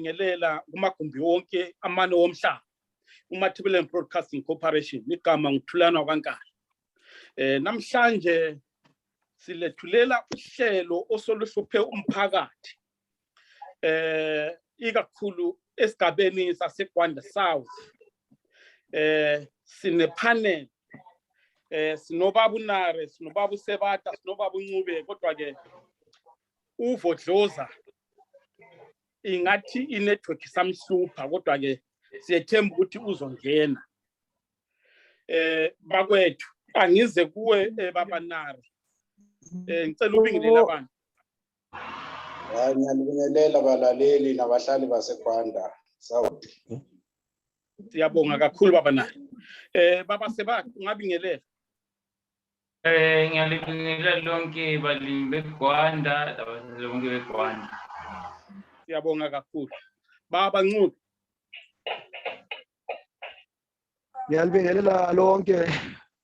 ngabingelela kumagumbi wonke amane womhlaba uMathebeleni Broadcasting Corporation igama ngithulana kwaNkala. Namhlanje silethulela uhlelo osoluhluphe umphakathi ikakhulu esigabeni saseGwanda South. Sine panel sinobaba uNare, sinobaba uSebata, sinobaba uNcube, kodwa ke uvodloza ingathi inetwork samhlupha, kodwa ke siyethemba ukuthi uzongena. Bakwethu angize kuwe baba Nare, ngicela ubingelela abantu. Ngiyabingelela abalaleli nabahlali baseGwanda South. Siyabonga kakhulu baba Nare. Baba Sebata ungabingelela. Ngiyalibingelela lonke balimi beGwanda bonke beGwanda. Siyabonga kakhulu. Baba Ncube. Ngiyalibingelela lonke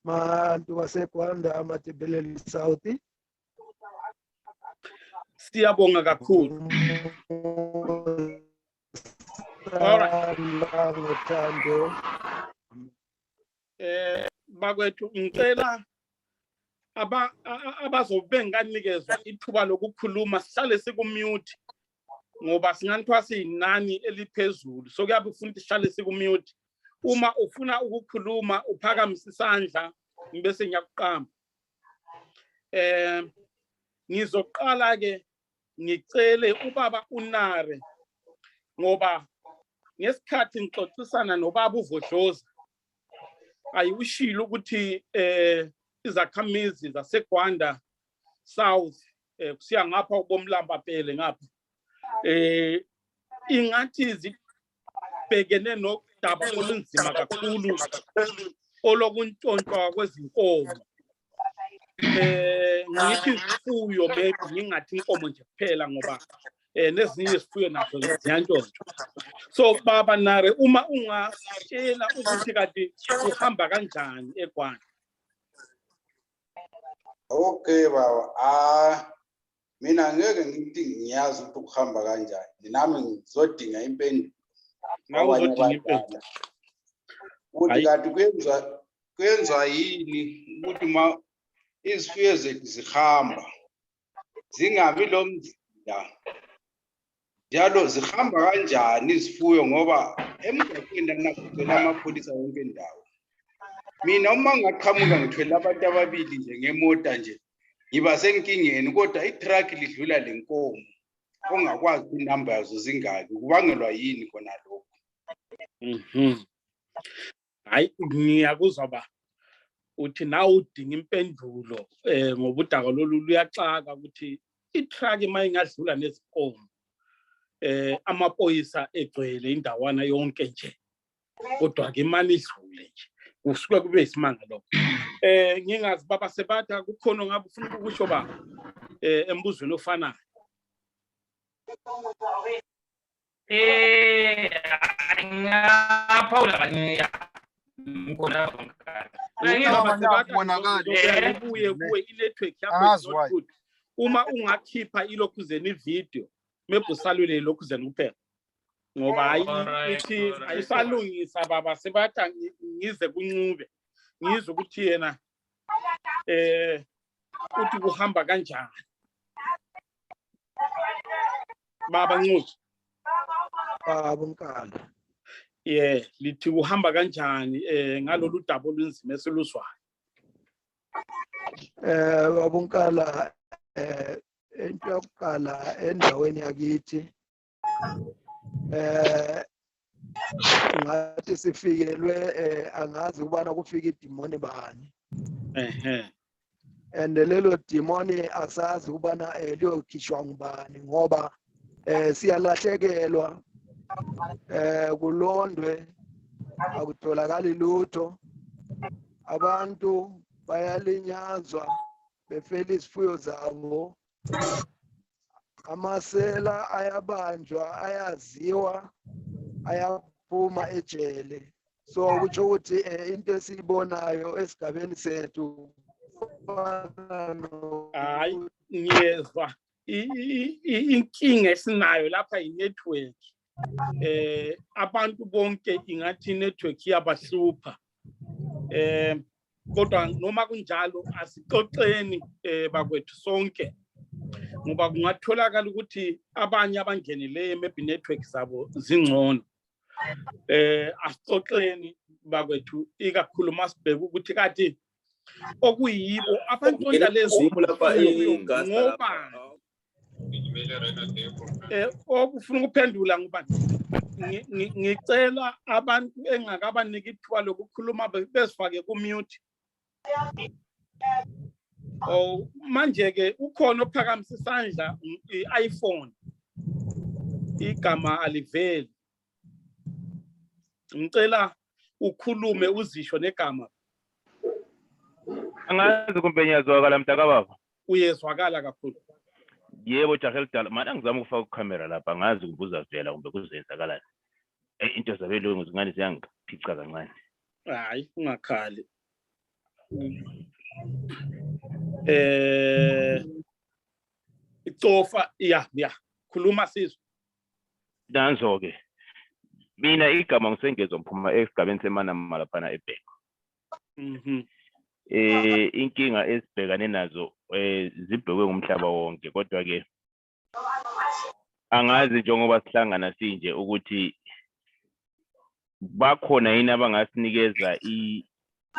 abantu baseGwanda amathebeleli South. Siyabonga kakhulu. Bakwethu ngicela abazobe nganikezwa ithuba lokukhuluma sihlale sikumute ngoba singanthwa siyinani eliphezulu, so kuyabe ufuna ukuthi sihlale sikumute. Uma ufuna ukukhuluma uphakamise isandla bese ngiyakuqamba. Ngizoqala ke ngicele ubaba uNare ngoba ngesikhathi ngixoxisana nobaba uvodloza ayiwushilo ukuthi izakhamizi zaseGwanda South kusiya ngapha ubomlamba phele ngapha ingathi zibhekene nodaba olunzima kakhulu olokuntshontshwa kwezinkomo. Ngithi izifuyo maybe ngingathi inkomo nje kuphela ngoba nezinye izifuyo nazo ziyantshontshwa. So baba Nare, uma ungatshela ukuthi kanti uhamba kanjani eGwanda. Okay baba, mina ngeke ngithi ngiyazi ukuthi ukuhamba kanjani. Nami ngizodinga impendulo. Nawe uzodinga impendulo. Ukuthi kanti kwenza yini ukuthi izifuyo zethu zihamba zingabi lo mzila njalo zihamba kanjani izifuyo ngoba emgaqweni nakugcwele amapholisa wonke indawo. Mina uma ngaqhamuka ngithwele abantu ababili nje ngemota nje ngiba senkingeni, kodwa itruck lidlula lenkomo ongakwazi inamba yazo zingaki, kubangelwa yini khona lokho? Hayi ngiyakuzwa ba uthi nawe udinga impendulo ngoba udaba lolu luyaxaka ukuthi itruck mayingadlula nezinkomo amapholisa egcwele indawana yonke nje, kodwa ke imani idlule nje kusuke kube isimanga lokho. Ngingazi baba Sebata kukhona ngabe ufuna ukusho ba embuzweni ofanayo. Ngaphawula kanye ngikholwa ubuye kuwe inetwork yakho uma ungakhipha ilokhuzeni ivideo maybe usalule lokhuzeni kuphela ngoba hayi ayisalungisa baba Sebata. Ngize kuNcube ngizwe ukuthi yena uthi kuhamba kanjani baba Ncube. Baba uNkala. Lithi kuhamba kanjani ngalolu daba olunzima eseluzwayo. Baba uNkala, into yokuqala endaweni yakithi ngathi sifikelwe angazi ukubana kufika idimoni bani. And lelo dimoni asazi ukubana liyokhishwa ngubani ngoba siyalahlekelwa, kulondwe akutholakali lutho, abantu bayalinyazwa befela izifuyo zabo, amasela ayabanjwa, ayaziwa, ayaphuma ejele. So kutsho ukuthi into esiyibonayo esigabeni sethu hayi ngiyezwa inkinga esinayo lapha inetwork abantu bonke ingathi network yabahlupha kodwa noma kunjalo asixoxeni bakwethu sonke ngoba kungatholakala ukuthi abanye abangeneleyo maybe network zabo zingcono asixoxeni bakwethu ikakhulu masibheka ukuthi kade okuyibo abantwana lezi ngoba okufuna ukuphendula ngoba ngicela abantu engakabaniki ithuba lokukhuluma besifake ku-mute. Manje ke ukhona ophakamisa isandla i-iPhone igama aliveli. Ngicela ukhulume uzisho negama. Angazi kumbe ngiyazwakala mntaka baba. Uyezwakala kakhulu. Yebo Jahel Dala, manje ngizama ukufaka ikamera lapha ngazi ukubuza vela kumbe kuzenzakalani. Into zabelungu zingane ziyangiphica kancane. Hayi ungakhali. Itofa ya khuluma sizwe. Nanzo ke. Mina igama ngisengezwe mphuma esigabeni semana malaphana eBheko. Inkinga esibhekane nazo zibhekwe ngumhlaba wonke kodwa ke angazi njengoba sihlangana sinje ukuthi bakhona yini abangasinikeza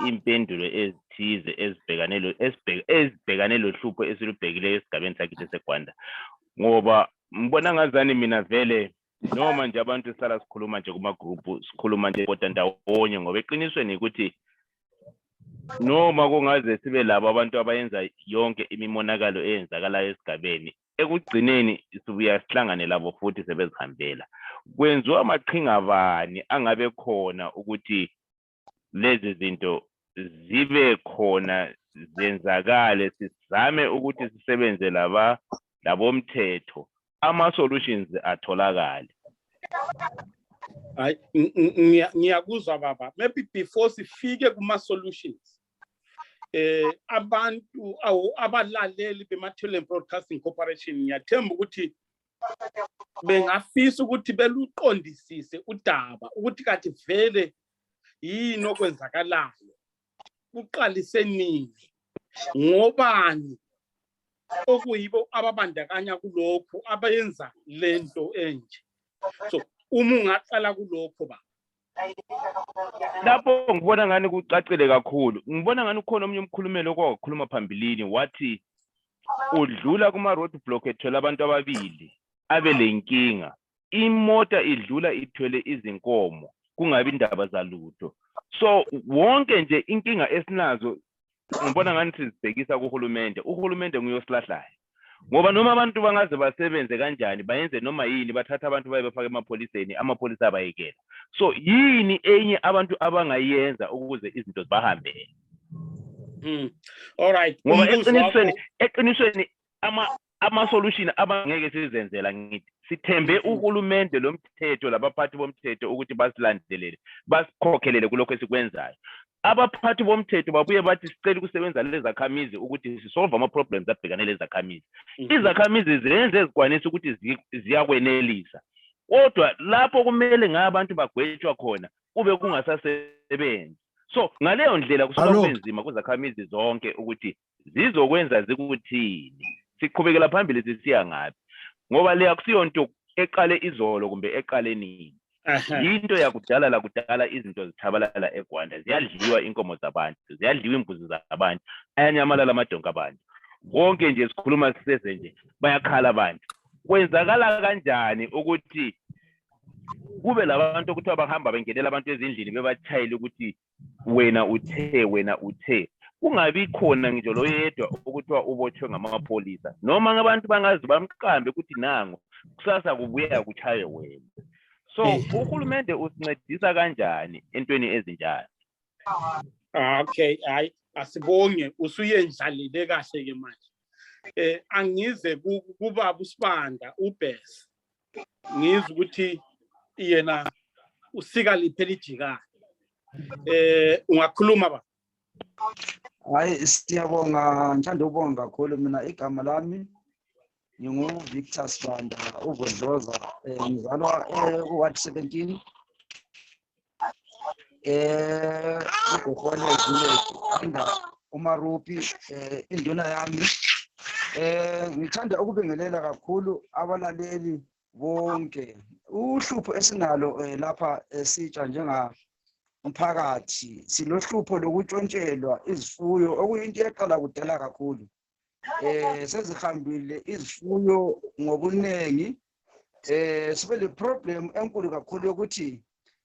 impendulo ezithize ezibhekane lohlupho esilubhekileyo esigabeni sakithi seGwanda ngoba mbona ngazani mina vele noma nje abantu sala sikhuluma nje kuma group sikhuluma nje kodwa ndawonye ngoba eqinisweni ukuthi noma kungaze sibe labo abantu abayenza yonke imimonakalo eyenzakalayo esigabeni ekugcineni sibuya sihlangane labo futhi sebezihambela kwenziwa amaqhinga bani angabe khona ukuthi lezi zinto zibe khona zenzakale sizame ukuthi sisebenze labomthetho ama solutions atholakale. Hayi ngiyakuzwa baba maybe before sifike kuma solutions abantu abalaleli beMathele Broadcasting Corporation ngiyathemba ukuthi bengafisa ukuthi beluqondisise udaba ukuthi kathi vele yini okwenzakalayo kuqalise nini ngobani okuyibo ababandakanya kulokho abayenza lento enje. So uma ungaqala kulokho ba lapho ngibona ngani kucacile kakhulu ngibona ngani ukhona omnye umkhulumelo okwakhuluma phambilini wathi udlula kuma road block ethwele abantu ababili abelenkinga imota idlula ithwele izinkomo kungabi indaba zalutho. So wonke nje inkinga esinazo ngibona ngani sizibhekisa uhulumende nguyosilahlayo ngoba noma abantu bangaze basebenze kanjani bayenze noma yini bathatha abantu baye bafake emapholiseni amapholisa abayekela. So yini enye abantu abangayenza ukuze izinto zibahambele. All right ngoba eqinisweni ama solution abangeke sizenzela ngithi sithembe uhulumende lomthetho labaphathi bomthetho ukuthi basilandelele basikhokhelele kulokho esikwenzayo. Abaphathi bomthetho babuye bathi sicela ukusebenza lezakhamizi ukuthi sisolve ama problems abhekane lezakhamizi. Izakhamizi zenze ezikwanisa ukuthi ziyakwenelisa kodwa lapho kumele ngabantu bagwetshwa khona kube kungasasebenzi. So ngaleyo ndlela kusuka kubenzima kuzakhamizi zonke ukuthi zizokwenza zikuthini siqhubekela phambili sisiya ngapi ngoba le akusiyonto eqale izolo kumbe eqale nini. Into yakudala la kudala izinto zithabalala eGwanda ziyadliwa inkomo zabantu ziyadliwa imbuzi zabantu ayanyamalala amadonka abantu wonke nje sikhuluma siseze nje bayakhala abantu. Kwenzakala kanjani ukuthi kube labantu ukuthi abahamba bengenela abantu ezindlini bebathayile ukuthi wena uthe kungabi khona ngisho lo yedwa ukuthiwa ubotshwe ngamapholisa noma ngabantu bangazi bamqambe ukuthi nango kusasa kubuya kuchaye wena. So uhulumende usincedisa kanjani entweni ezinjalo? Okay hayi asibonge usuyendlalile kahle ke manje. Angize kubaba uSibanda uBhesi ngizwe ukuthi yena usika liphela ijikana. Ungakhuluma ba? Hayi siyabonga ngithanda ukubonga kakhulu mina igama lami Victor Sibanda uvodloza ngizalwa ku-Ward 17 uGohole village anda uMarupi induna yami ngithanda ukubingelela kakhulu abalaleli bonke uhlupho esinalo lapha sitsha njengamphakathi silohlupho lokuntshontshelwa izifuyo okuyinto eqala kudala kakhulu sezihambile izifuyo ngobuningi sibe le problem enkulu kakhulu yokuthi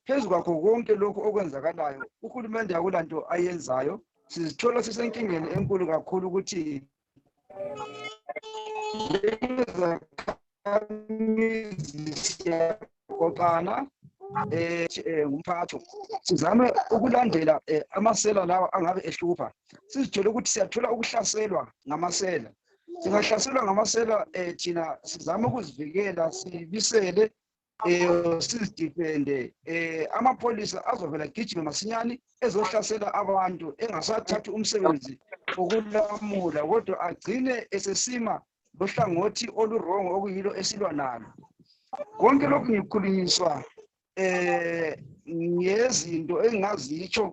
phezu kwakho konke lokhu okwenzakalayo uhulumende akulanto ayenzayo sizithola sisenkingeni enkulu kakhulu ukuthi kokana ngumphatho sizame ukulandela amasela lawa angabe ehlupha sizithola ukuthi siyathola ukuhlaselwa ngamasela singahlaselwa ngamasela thina sizame ukuzivikela sibisele sizidifende amapholisa azovela gijime masinyane ezohlasela abantu engasathathi umsebenzi wokulamula kodwa agcine esesima lohlangothi olurongo okuyilo esilwa nalo konke lokhu ngikhulunyiswa ngezinto engingazitsho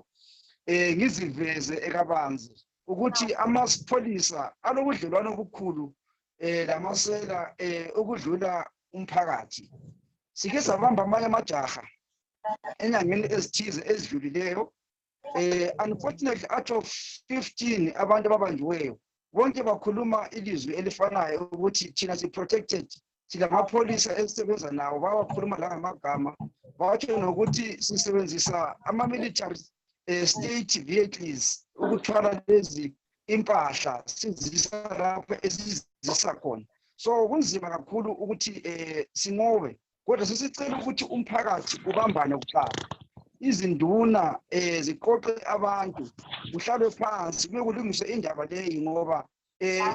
ngiziveze ekabanzi ukuthi amapholisa alobudlelwano obukhulu lamasela ukudlula umphakathi sike sabamba amanye amajaha enyangeni ezithize ezidlulileyo unfortunately out of 15 abantu ababanjiweyo bonke bakhuluma ilizwi elifanayo ukuthi thina si-protected silamapholisa esisebenza nawo bawakhuluma la ngamagama batsho nokuthi sisebenzisa ama-military state vehicles ukuthwala lezi impahla sizisa lapho esizisa khona so kunzima kakhulu ukuthi sinqobe kodwa sisicela ukuthi umphakathi ubambane kuqala izinduna ziqoqe abantu kuhlalwe phansi kuye kulungiswe indaba leyi ngoba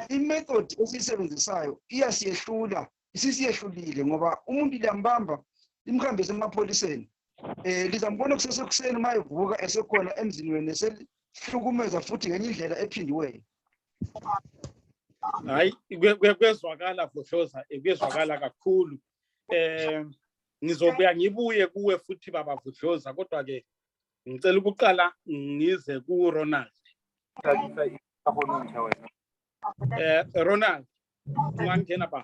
imethod esiyisebenzisayo iyasiyehlula isisiyehlulile ngoba umuntu liyambamba limhambise emapholiseni lizambona kusesekuseni mayevuka esekhona emzini wenu esehlukumeza futhi ngenye indlela ephindiweyo hayi kwezwakala Vodloza kwezwakala kakhulu ngizobuya ngibuye kuwe futhi baba Vodloza kodwa ke ngicela ukuqala ngize ku Ronald Ronald ungangena ba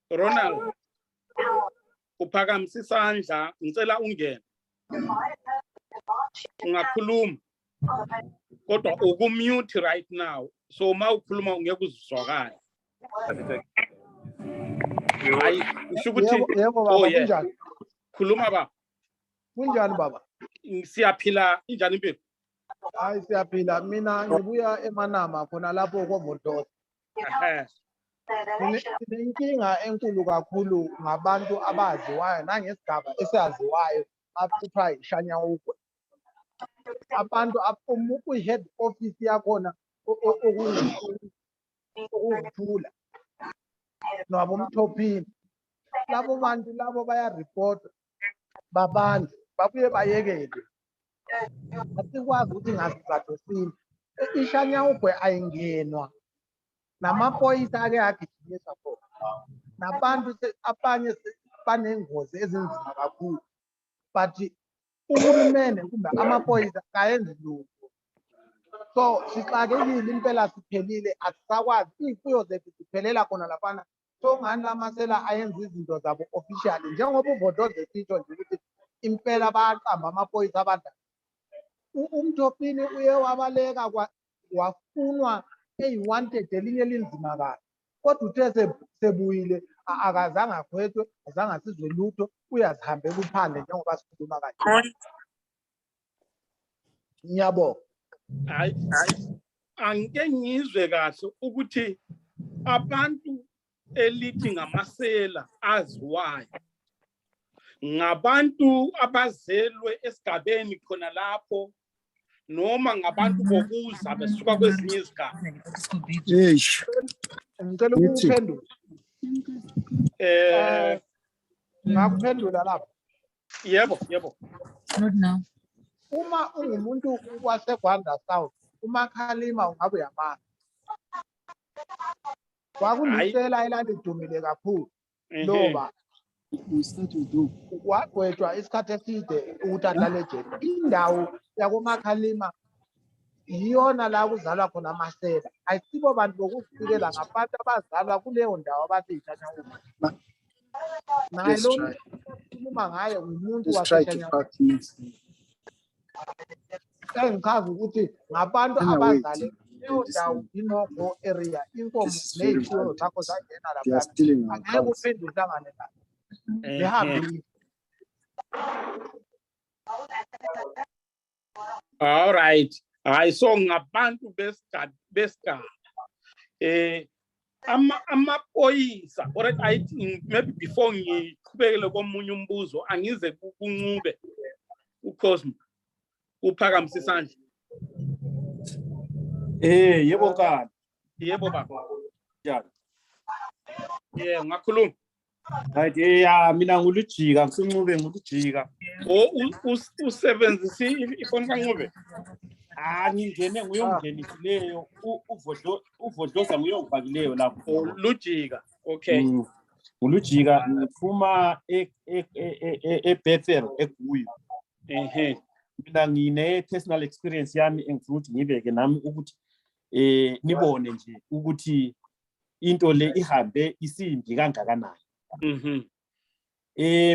Ronald uphakamisa isandla ngicela ungene ungakhuluma kodwa ukumute right now so ma ukhuluma ungeke uzizwakala hayi usho ukuthi yebo baba kunjani khuluma ba kunjani baba siyaphila injani impilo hayi siyaphila mina ngibuya eManama khona lapho koVodloza inkinga enkulu kakhulu ngabantu abaziwayo nangesigaba esaziwayo akuthiwa iShanyawukwe abantu kwi-head office yakhona okuthula nabo umthophini labo bantu labo bayaripota babantu babuye bayekele asikwazi ukuthi ngasizathu sini iShanyawukwe ayingenwa namaphoyisa ake agijimisa khona nabantu abanye banengozi ezinzima kakhulu but uhulumende kumbe amaphoyisa kayenzi lutho so sixakekile impela siphelile asisakwazi iy'fuyo zethu ziphelela khona laphana so ngani lamasela ayenza izinto zabo officially njengoba uVodloza esitsho nje ukuthi impela bayaqamba amaphoyisa abadala umthophini uye wabaleka wafunwa eyi-wanted elinye elinzima kabi kodwa uthe sebuyile akazange akhwethwe azange asizwe lutho uyazihambela uphandle njengoba sikhuluma kanje ngiyabonga hayi angike ngizwe kahle ukuthi abantu elithi ngamasela aziwayo ngabantu abazelwe esigabeni khona lapho noma ngabantu bokuza besuka kwezinye izigaba ngicela ukuphendula ngakuphendula lapho yebo Not now. uma ungumuntu waseGwanda South umakhalima ungabe uyamanga kwakulisela elalidumile kakhulu loba wagwetshwa isikhathi eside ukuthi ahlale ejele. Indawo yakomakhalima iyona la kuzalwa khona amasela, ayisibo bantu bokuzifikela ngabantu abazalwa kuleyo ndawo abathi iZiyakhala. Naye lo khuluma ngaye umuntu waseZiyakhala. Engichaza ukuthi ngabantu abazale leyo ndawo inogo area inkomo nezifuyo zakho zangena lapha angeke uphendule uhlangane nayo behambile. All right. Hayi so ngabantu besigaba amapholisa. Alright, I think maybe before ngiqhubekele komunye umbuzo angize kuncube uCosmo uphakamisa isandla. Yebo kana. Yebo baba. Yeah, ngakhuluma. Right, yeah, mina ngulujika ngisencube ngulujika. Usebenzisa ifoni kancube. Ngingene nguyongenisileyo uvodloza nguyongifakileyo lapho. Lujika. Okay. Ngulujika ngiphuma eBethel eGuyu. Mina ngine personal experience yami engifuna ukuthi ngibeke nami ukuthi nibone nje ukuthi into le ihambe isimbi kangakanani.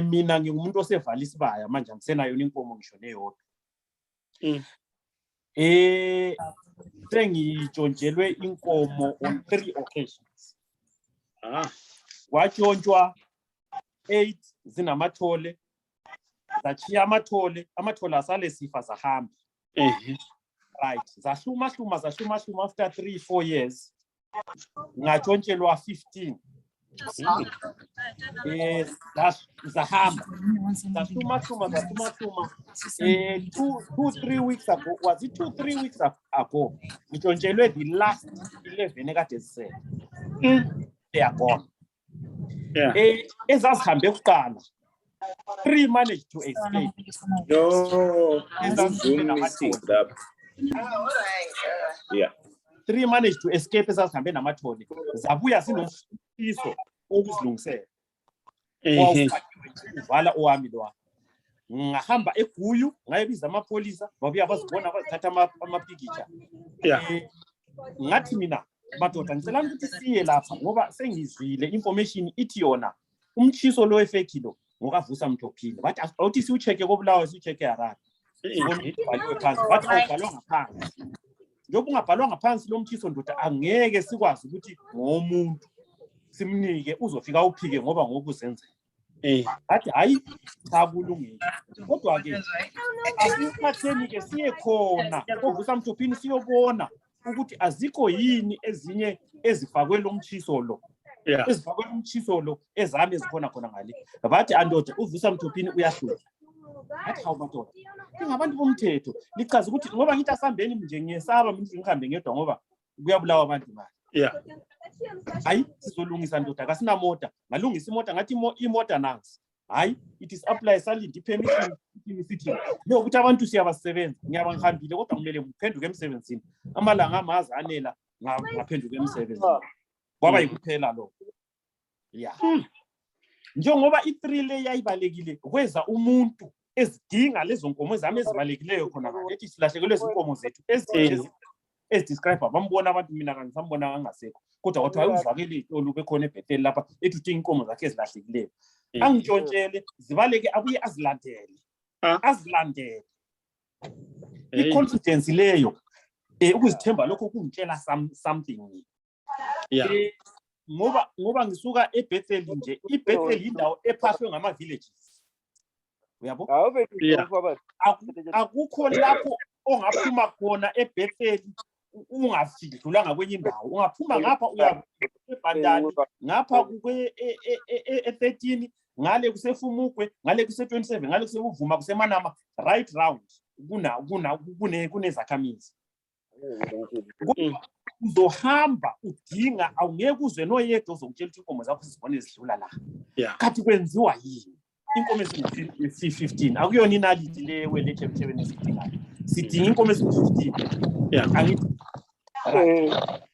Mina ngingumuntu osevala isibaya manje angisenayo inkomo ngisho neyodwa. Sengitshontshelwe inkomo on 3 occasions. Watshontswa 8 zinamathole. Zachiya amathole asale sifa zahamba. Right, zahluma after 3-4 years. Ngatshontshelwa 15. Zahamba. Zahluma 2-3 weeks ago. Was it 2-3 weeks ago? Ngitshontshelwe the last 11 ekade zisele. They are gone. Ezazihambe kuqala. 3 managed to escape. Yeah. 3 managed to escape ezazihambe namathole. Zabuya zinomfiso okuzilungisela. Uvala owami lo. Ngahamba eGuyu ngayebiza amapholisa babuya bazibona bazithatha amapikitsha. Ngathi mina madoda ngicela ukuthi siye lapha ngoba sengizwile information ithi yona umchiso lo efake lo ngokavusa mthophile bathi awuthi siucheke kobulawa siucheke eHarare ibhaliwe phansi bathi awubhalwa ngaphansi njengoba ungabhalwa ngaphansi lo mchiso ndoda angeke sikwazi ukuthi ngomuntu simnike uzofika uphike ngoba ngokuzenzela bathi hayi cha kulungile kodwa ke asiphatheni ke siye khona kovusa mthophini siyobona ukuthi azikho yini ezinye ezifakwe lo mchiso lo. Ezifakwe umchiso lo ezami ezikhona khona ngale. Bathi andoda uvusa mthophini uyahlula. Bathi hawu madoda. Ingabantu bomthetho lichaza ukuthi ngoba ngithi asambeni nje ngiyesaba mina ngihambe ngedwa ngoba kuyabulawa abantu imali. Hayi sizolungisa ndoda akasina mota. Ngalungisa imota ngathi imota nansi. Hayi it is apply salindi permission city. Lo ukuthi abantu siyabasebenza ngiyaba ngihambile kodwa kumele ngiphenduke emsebenzini. Amalanga amazi anela ngaphenduka emsebenzini. Kwaba yikuphela lo. Njengoba i3 le yayibalekile kweza umuntu ezidinga lezo nkomo ezami ezibalekileyo khona ngale ethi silahlekelwe izinkomo zethu ezidescribe bambona abantu mina kangisambona angasekho kodwa wathi ayuzwakele itolo bekhona eBethel lapha ethi uthi inkomo zakhe ezilahlekileyo angitshontshele zibaleke abuye azilandele i-confidence leyo ukuzithemba lokho kungitshela something. Ngoba ngisuka eBethel nje iBethel indawo ephaswe ngama villages. Uyabo? Akukho lapho ongaphuma khona eBethel ungafiki dlulanga kwenye indawo. Ungaphuma ngapha uya eBandani, ngapha kwe e13, ngale kusefumukwe, ngale kuse27, ngale kusevuma kusemanama right round kunezakhamizi. Uzohamba udinga awungeke uzwe noyedwa ozokutshela ukuthi inkomo zakho sizibone zidlula la. Kathi kwenziwa yini? inkomo ezingu-15 akuyona inaliti le welethebethebeni esidingayo sidinga inkomo ezingu-15 angithi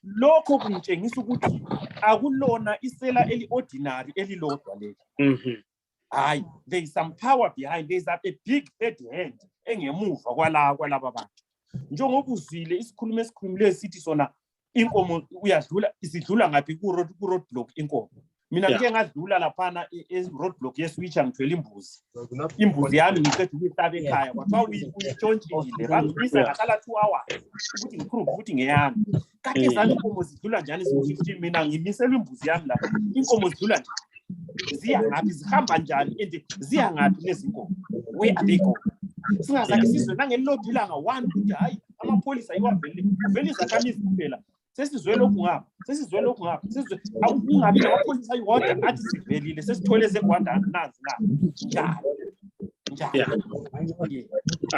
lokho kungitshengisa ukuthi akulona isela eli-ordinary elilodwa leli hayi there is some power behind, there is a big head hand engemuva kwalaba bantu njengoba uzwile isikhulumo esikhulumileyo sithi sona inkomo uyadlula isidlula ngaphi ku-road block inkomo mina ngike ngadlula laphana e-road block yeswitch angithwele imbuzi yami ngiqeda ukuyihlaba ekhaya kwathiwa uyitshontshile bangimisa ngahlala 2 hours ukuthi ngiprove ukuthi ngeyami kade zami inkomo zidlula njani ezingu-15 mina ngimiselwe imbuzi yami lapha inkomo zidlula njani ziya ngaphi zihamba njani and ziya ngaphi lezi nkomo where are they going singazake sizwe nangelilodilanga 1 ukuthi hayi amapholisa iwavele uvele izakhamizi kuphela sesizwe lokhu ngapha sesizwe akungabi namapholisa ayodwa athi sivelile sesithole ezeGwanda nazi njani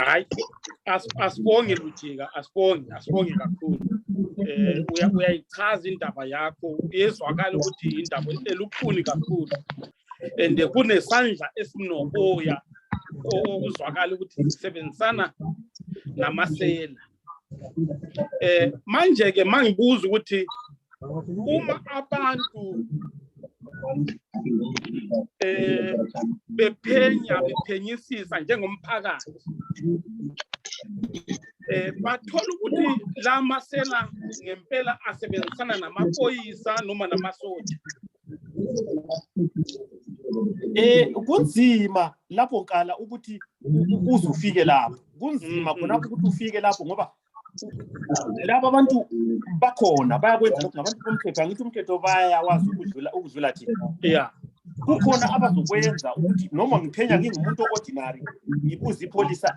hayi asibonge Lujika asibonge kakhulu uyayichaza indaba yakho yezwakala ukuthi indaba elukhuni kakhulu and kunesandla esinomoya okuzwakala ukuthi sisebenzisana namasela manje ke mangibuza ukuthi uma abantu bephenyisisa njengomphakathi bathola ukuthi lamasela ngempela asebenzisana namapholisa noma namasotsha kunzima lapho nkala ukuthi uzufike lapho kunzima khonapho ukuthi ufike lapho ngoba laba abantu bakhona bayakwenza lokho ngabantu bomthetho angithi umthetho bayawazi ukudlula thina kukhona abazokwenza ukuthi noma ngiphenya ngingumuntu ordinary ngibuza ipholisa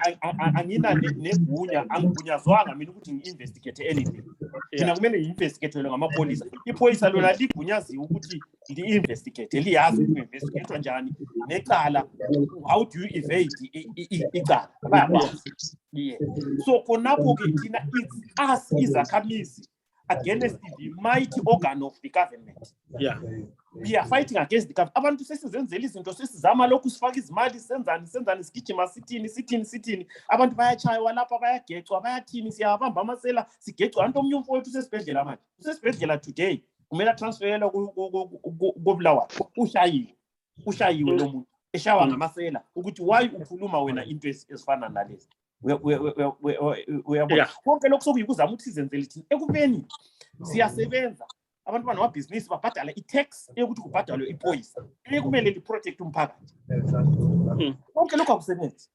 angina negunya angigunyazwanga mina ukuthi ngi-investigate anything mina kumele ngi-investigate ngamapholisa ipholisa lona ligunyaziwe ukuthi li-investigate liyazi ukuthi investigate njani necala how do you evade icala bayakwazi so khonapho ke thina it's us izakhamizi against the mighty organ of the government we are fighting against the government abantu sesizenzela izinto sesizama lokhu sifaka izimali senzani sigijima sithini abantu bayachaywa lapha bayagecwa bayathini siyabamba amasela sigecwa abantu omnye umfowethu usesibhedlela manje usesibhedlela today kumele transferela kobulawa ushayiwe lo muntu eshawa ngamasela ukuthi why ukhuluma wena into ezifana nalezi uyabona konke lokho sokuyikuzama ukuthi sizenzele thina ekubeni siyasebenza abantu banamabhizinisi babhadala i-tax eyokuthi kubhadalwe iphoyisa ekumele liprotect umphakathi konke lokho akusebenzi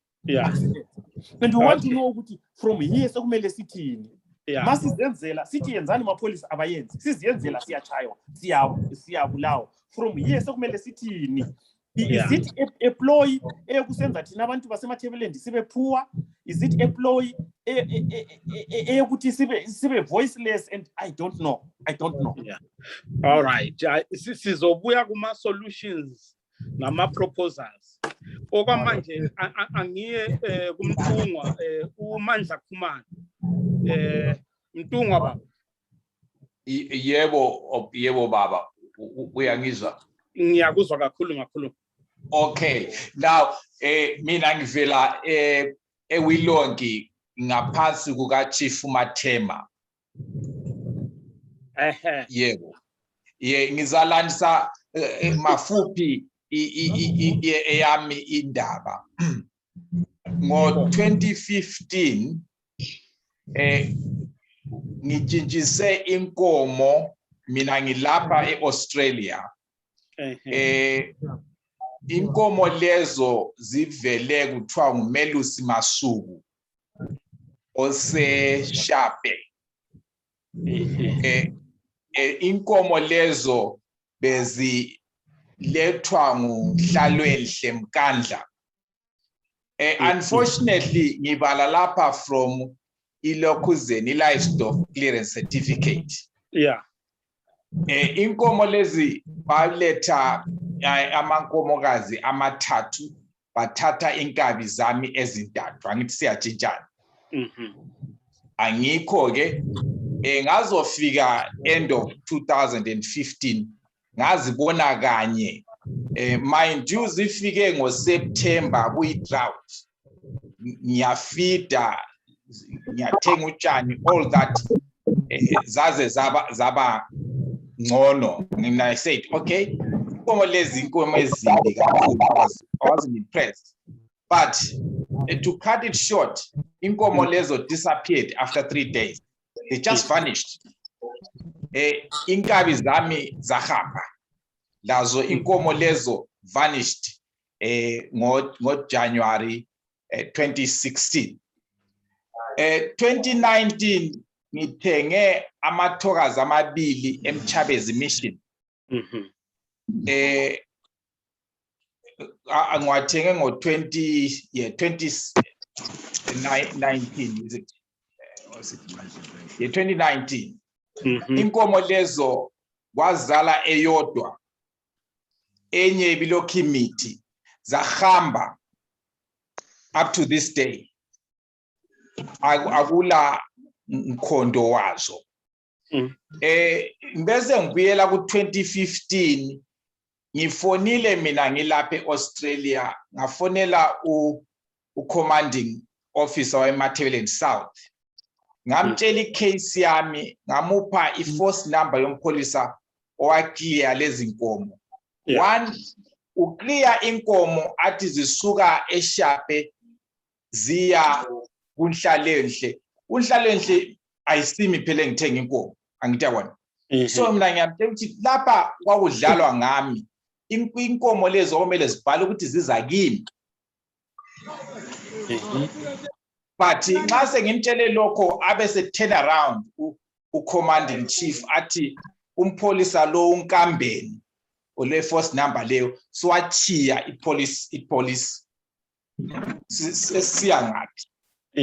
and we want to know ukuthi from here sekumele sithini masizenzela sithi yenzani amapholisa abayenzi siziyenzela siyachaywa siyabulawa from here sekumele sithini is it employ eyokusenza thina abantu basemathebelendi sibe poor is it employ eyokuthi sibe voiceless and I don't know all right sizobuya kuma solutions nama proposals okwamanje angiye kumntungwa uMandla Khumana mntungwa baba yebo baba uyangizwa ngiyakuzwa kakhulu okay now mina ngivela eWilongi ngaphansi kuka Chief Mathema yebo ngizalandisa mafuphi eyami indaba ngo-2015 ngitshintshise inkomo mina ngilapha eAustralia inkomo lezo zivele kuthiwa nguMelusi Masuku oseshape inkomo lezo bezilethwa nguHlalwenhle Mkandla unfortunately ngibala lapha from ilokhuzeni livestock clearance certificate inkomo lezi baletha amankomokazi amathathu bathatha inkabi zami ezintathu angithi siyatshintshana angikho ke ngazofika end of 2015 ngazibona kanye mind you zifike ngoSeptember kuyi-drought ngiyafida ngiyathenga utshani all that zaze zaba ngcono. I said okay, inkomo lezi inkomo ezimbi kakhulu. I wasn't impressed, but to cut it short, inkomo lezo disappeared after 3 days. They just vanished. Inkabi zami zahamba lazo inkomo lezo vanished ngo January 2016. 2019 ngithenge amathokazi amabili eMchabezi mission. Ngiwathenge ngo 2019 is it? Was it 2019. Inkomo lezo wazala eyodwa enye bilokimithi zahamba up to this day. Akula mkhondo wazo. Bese ngibuyela ku 2015 ngifonile mina ngilapha eAustralia, ngafonela u-commanding officer weMatabeleland South. Ngamtshela icase yami, ngamupha i-force number yompolisa owaclear lezi nkomo. One, uclear inkomo athi zisuka eShape ziya kunhlalenhle. Unhlalenhle ayisimi phela ngithenga inkomo, angithi yabona. So mina ngiyamtshela ukuthi lapha kwakudlalwa ngami. Inkomo lezo okumele zibhale ukuthi ziza kimi. But nxa sengimtshele lokho abese turn around u-commanding chief athi umpolisa lo unkambeni ole force number leyo so wachiya ipolice sesiya ngathi.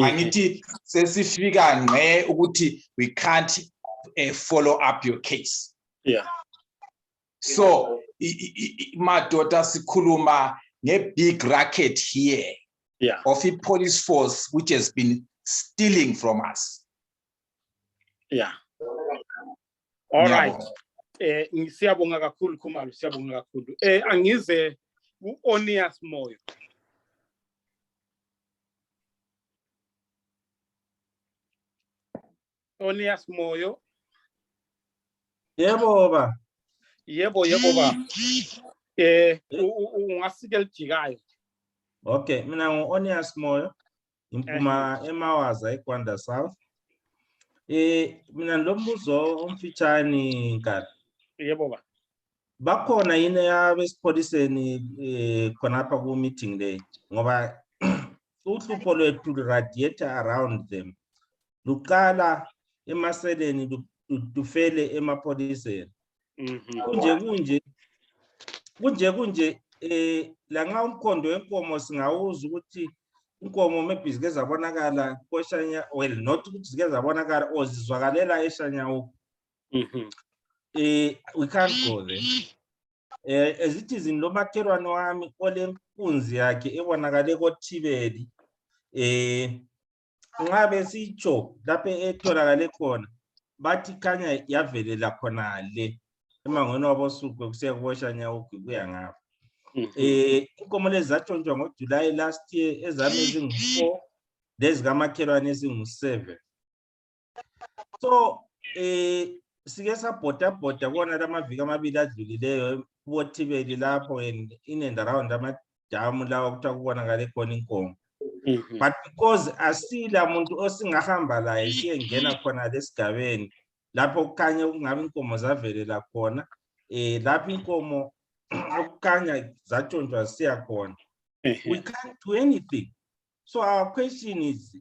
Angithi sesifika ngce ukuthi we can't follow up your case. So madoda sikhuluma nge-big racket here of a police force which has been stealing from us. All right. Siyabonga kakhulu Khumalo, siyabonga kakhulu. Angize u-Onias Moyo. Onias Moyo. Yebo baba. Yebo baba. Ungasikela jikayo. Okay, mina ngu-Onias Moyo, ngiphuma eMawaza eGwanda South. Mina lombuzo omfitshane nkala. Yebo baba. Bakhona yini abesipholiseni khonapha ku meeting day ngoba uhlupho lwethu radiate around them. Luqala emaseleni lufele emapholiseni. Kunje la nxa umkhondo wenkomo singawuza ukuthi inkomo maybe zike zabonakala koshanya, well not ukuthi zike zabonakala or zizwakalela eshanya. We can't go there. As it is in lomakhelwane wami olenkunzi yakhe ebonakale koThibeli, ngabe sitsho lapho etholakale khona bathi khanya yavelela khona le emangweni wabosuku kusiya kuboshanya ukuya ngapha. Inkomo lezi zatshonjwa ngoJuly last year, ezami ezingu-4 lezikamakhelwane ezingu-7. So sike sabhoda kona lamaviki amabili adlulileyo kuboThibeli lapho in and around amadamu lawo kuthiwa kubonakale khona inkomo. But because asila muntu osingahamba laye siyengena khona lesigabeni lapho kukhanya kungabe inkomo zavelela khona, lapho inkomo okukhanya zatshonjwa siya khona. We can't do anything. So our question is,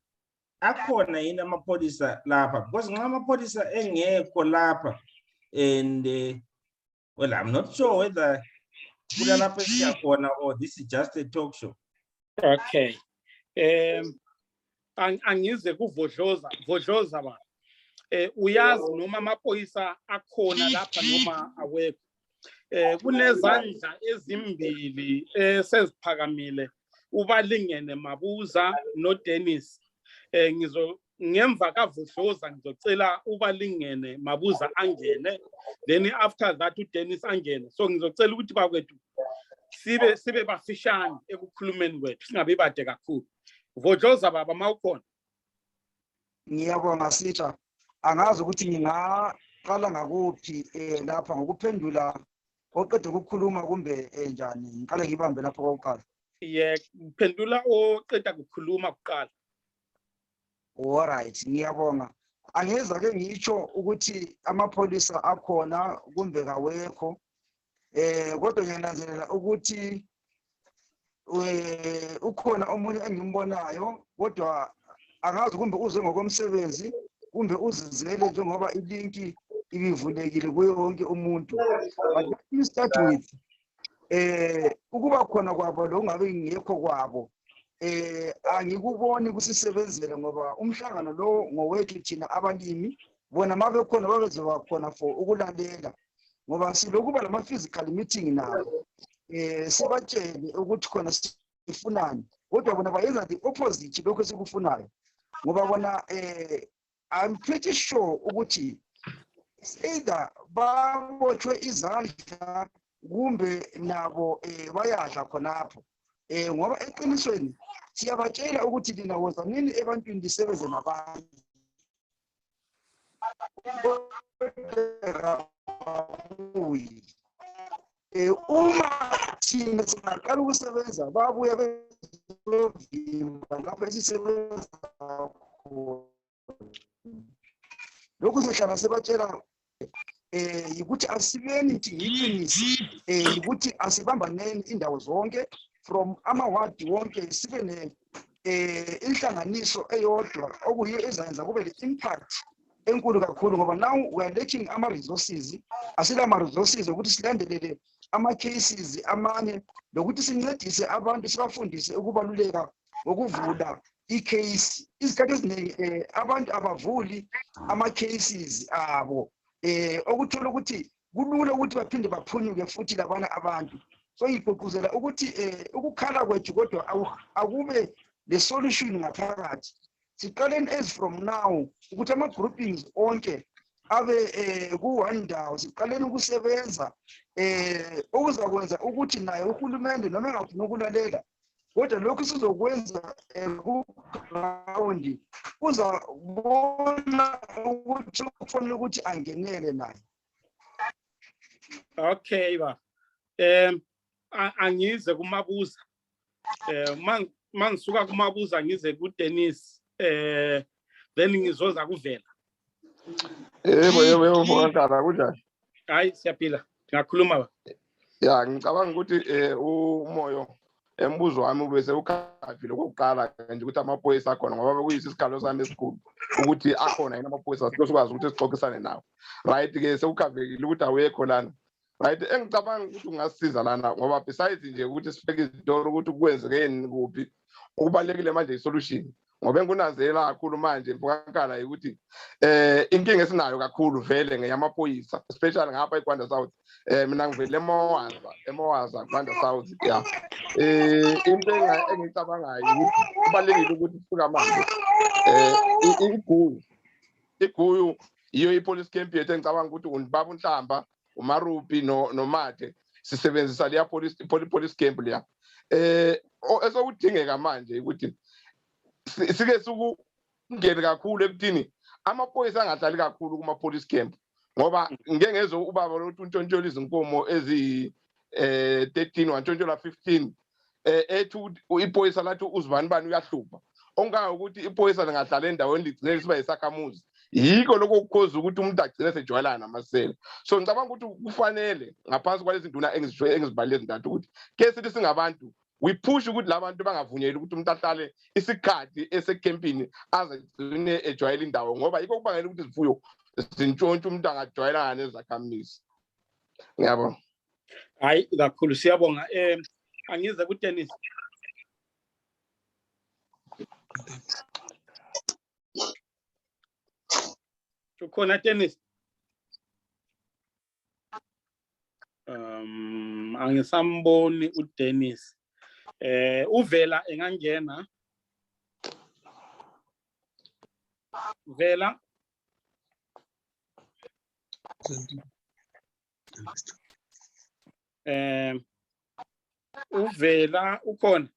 akhona yini amapholisa lapha? Because nxa amapholisa engekho lapha, and well, I'm not sure whether kulalapho siya khona or this is just a talk show. Okay. Angize kuvodloza ba. Uyazi noma amaphoyisa akhona lapha noma awekho. Kunezandla ezimbili seziphakamile, ubalingene Mabuza no Dennis. Ngemva kavodloza ngizocela ubalingene Mabuza angene, then after that uDennis angene. So ngizocela ukuthi bakwethu sibe bafishane ekukhulumeni kwethu singabe bade kakhulu. Vodloza baba mawukhona. Ngiyabonga sitha. Angazi ukuthi ngingaqala ngakuphi lapha ngokuphendula oqeda ukukhuluma kumbe njani. Ngiqale ngibambe lapha kokuqala. Phendula oqeda ukukhuluma kuqala. All right, ngiyabonga. Angeza ke ngitsho ukuthi amapholisa akhona kumbe kawekho. Kodwa ngiyananzelela ukuthi ukhona omunye engimbonayo kodwa angazi kumbe uze ngokomsebenzi kumbe uzizele njengoba ilinki ibivulekile kuye wonke umuntu. But let me start with ukuba khona kwabo lo ngabe ngekho kwabo angikuboni kusisebenzele ngoba umhlangano lo ngowethu thina abalimi bona mabe khona babezoba khona for ukulalela ngoba silokuba lama physical meeting nabo sibatshele ukuthi khona sifunani kodwa bona bayenza the opposite lokho sikufunayo ngoba bona I'm pretty sure ukuthi either babotshwe izandla kumbe nabo bayadla khonapho ngoba eqinisweni siyabatshela ukuthi lina wozanini ebantwini lisebenze nabantu uma thina singaqala ukusebenza babuya bezovimba lapho esisebenza khona lokhu sihlala sebatshela ukuthi asibeni ukuthi yiqiniso ukuthi asibambaneni indawo zonke from amawadi wonke sibe inhlanganiso eyodwa okuyiyo ezayenza kube le-impact enkulu kakhulu ngoba now we are lacking ama-resources asila ama-resources ukuthi silandelele ama-cases amanye lokuthi sincedise abantu sibafundise ukubaluleka ngokuvula i-case. Izikhathi eziningi abantu abavuli ama-cases abo okuthola ukuthi kulula ukuthi baphinde baphunyuke futhi labana abantu. So ngigqugquzela ukuthi ukukhala kwethu kodwa akube le-solution ngaphakathi. Siqaleni as from now ukuthi ama-groupings onke abe ku-one ndawo siqaleni ukusebenza okuzakwenza ukuthi naye uhulumende noma engafuni ukulalela kodwa lokhu sizokwenza ku-ground uzabona ukuthi kufanele ukuthi angenele naye. Okay ba angize kumabuza mangisuka kumabuza ngize kuDennis then ngizoza kuvela. Yebo mfowethu kunjani? Hayi siyaphila ngakhuluma ba. Ya ngicabanga ukuthi umoyo embuzo wami ubese ukhavile kokuqala nje ukuthi amaphoyisa akhona ngoba kuyisisikalo sami esikhulu ukuthi akhona yena amaphoyisa sikwazi ukuthi sixoxisane nawo. Right ke sekukhavekile ukuthi awekho lana. Right engicabanga ukuthi ungasiza lana ngoba besides nje ukuthi sifike izitoro ukuthi kwenzekeni kuphi ukubalekile manje isolution ngoba engunanzela kakhulu manje mfowakala ukuthi inkinga esinayo kakhulu vele ngeyamaphoyisa especially ngapha eGwanda South. Mina ngivele emowaza Gwanda South ya into engicabangayo ukuthi kubalekile ukuthi sifika manje iguyu iyo ipolice camp yethu engicabanga ukuthi unibaba uNhlamba uMarupi noMathe sisebenzisa leya police camp leya esokudingeka manje ukuthi sike sukungene kakhulu ekuthini amaphoyisa angahlali kakhulu kuma police camp ngoba ngeke ngezo ubaba lothi untshontshola izinkomo ezi 13 wantshontshola 15 ethu iphoyisa lathi uzibani bani uyahlupha ongaka ukuthi iphoyisa lingahlala endaweni ligcine siba Izakhamizi yiko lokho ukukhoza ukuthi umuntu agcine sejwayelana namasela. So ngicabanga ukuthi kufanele ngaphansi kwalezi nduna engizibalile ezintathu ukuthi ke sithi singabantu we push ukuthi labantu bangavunyeli ukuthi umuntu ahlale isikhathi esekempini azigcine ejwayela indawo ngoba yiko kubangela ukuthi izifuyo zintshontshe umuntu angajwayelana nezakhamizi. Ngiyabonga. Hayi kakhulu siyabonga. Angize kuDennis. Ukhona Dennis? Angisamboni uDennis. Uvela engangena. Vela. uvela ukhona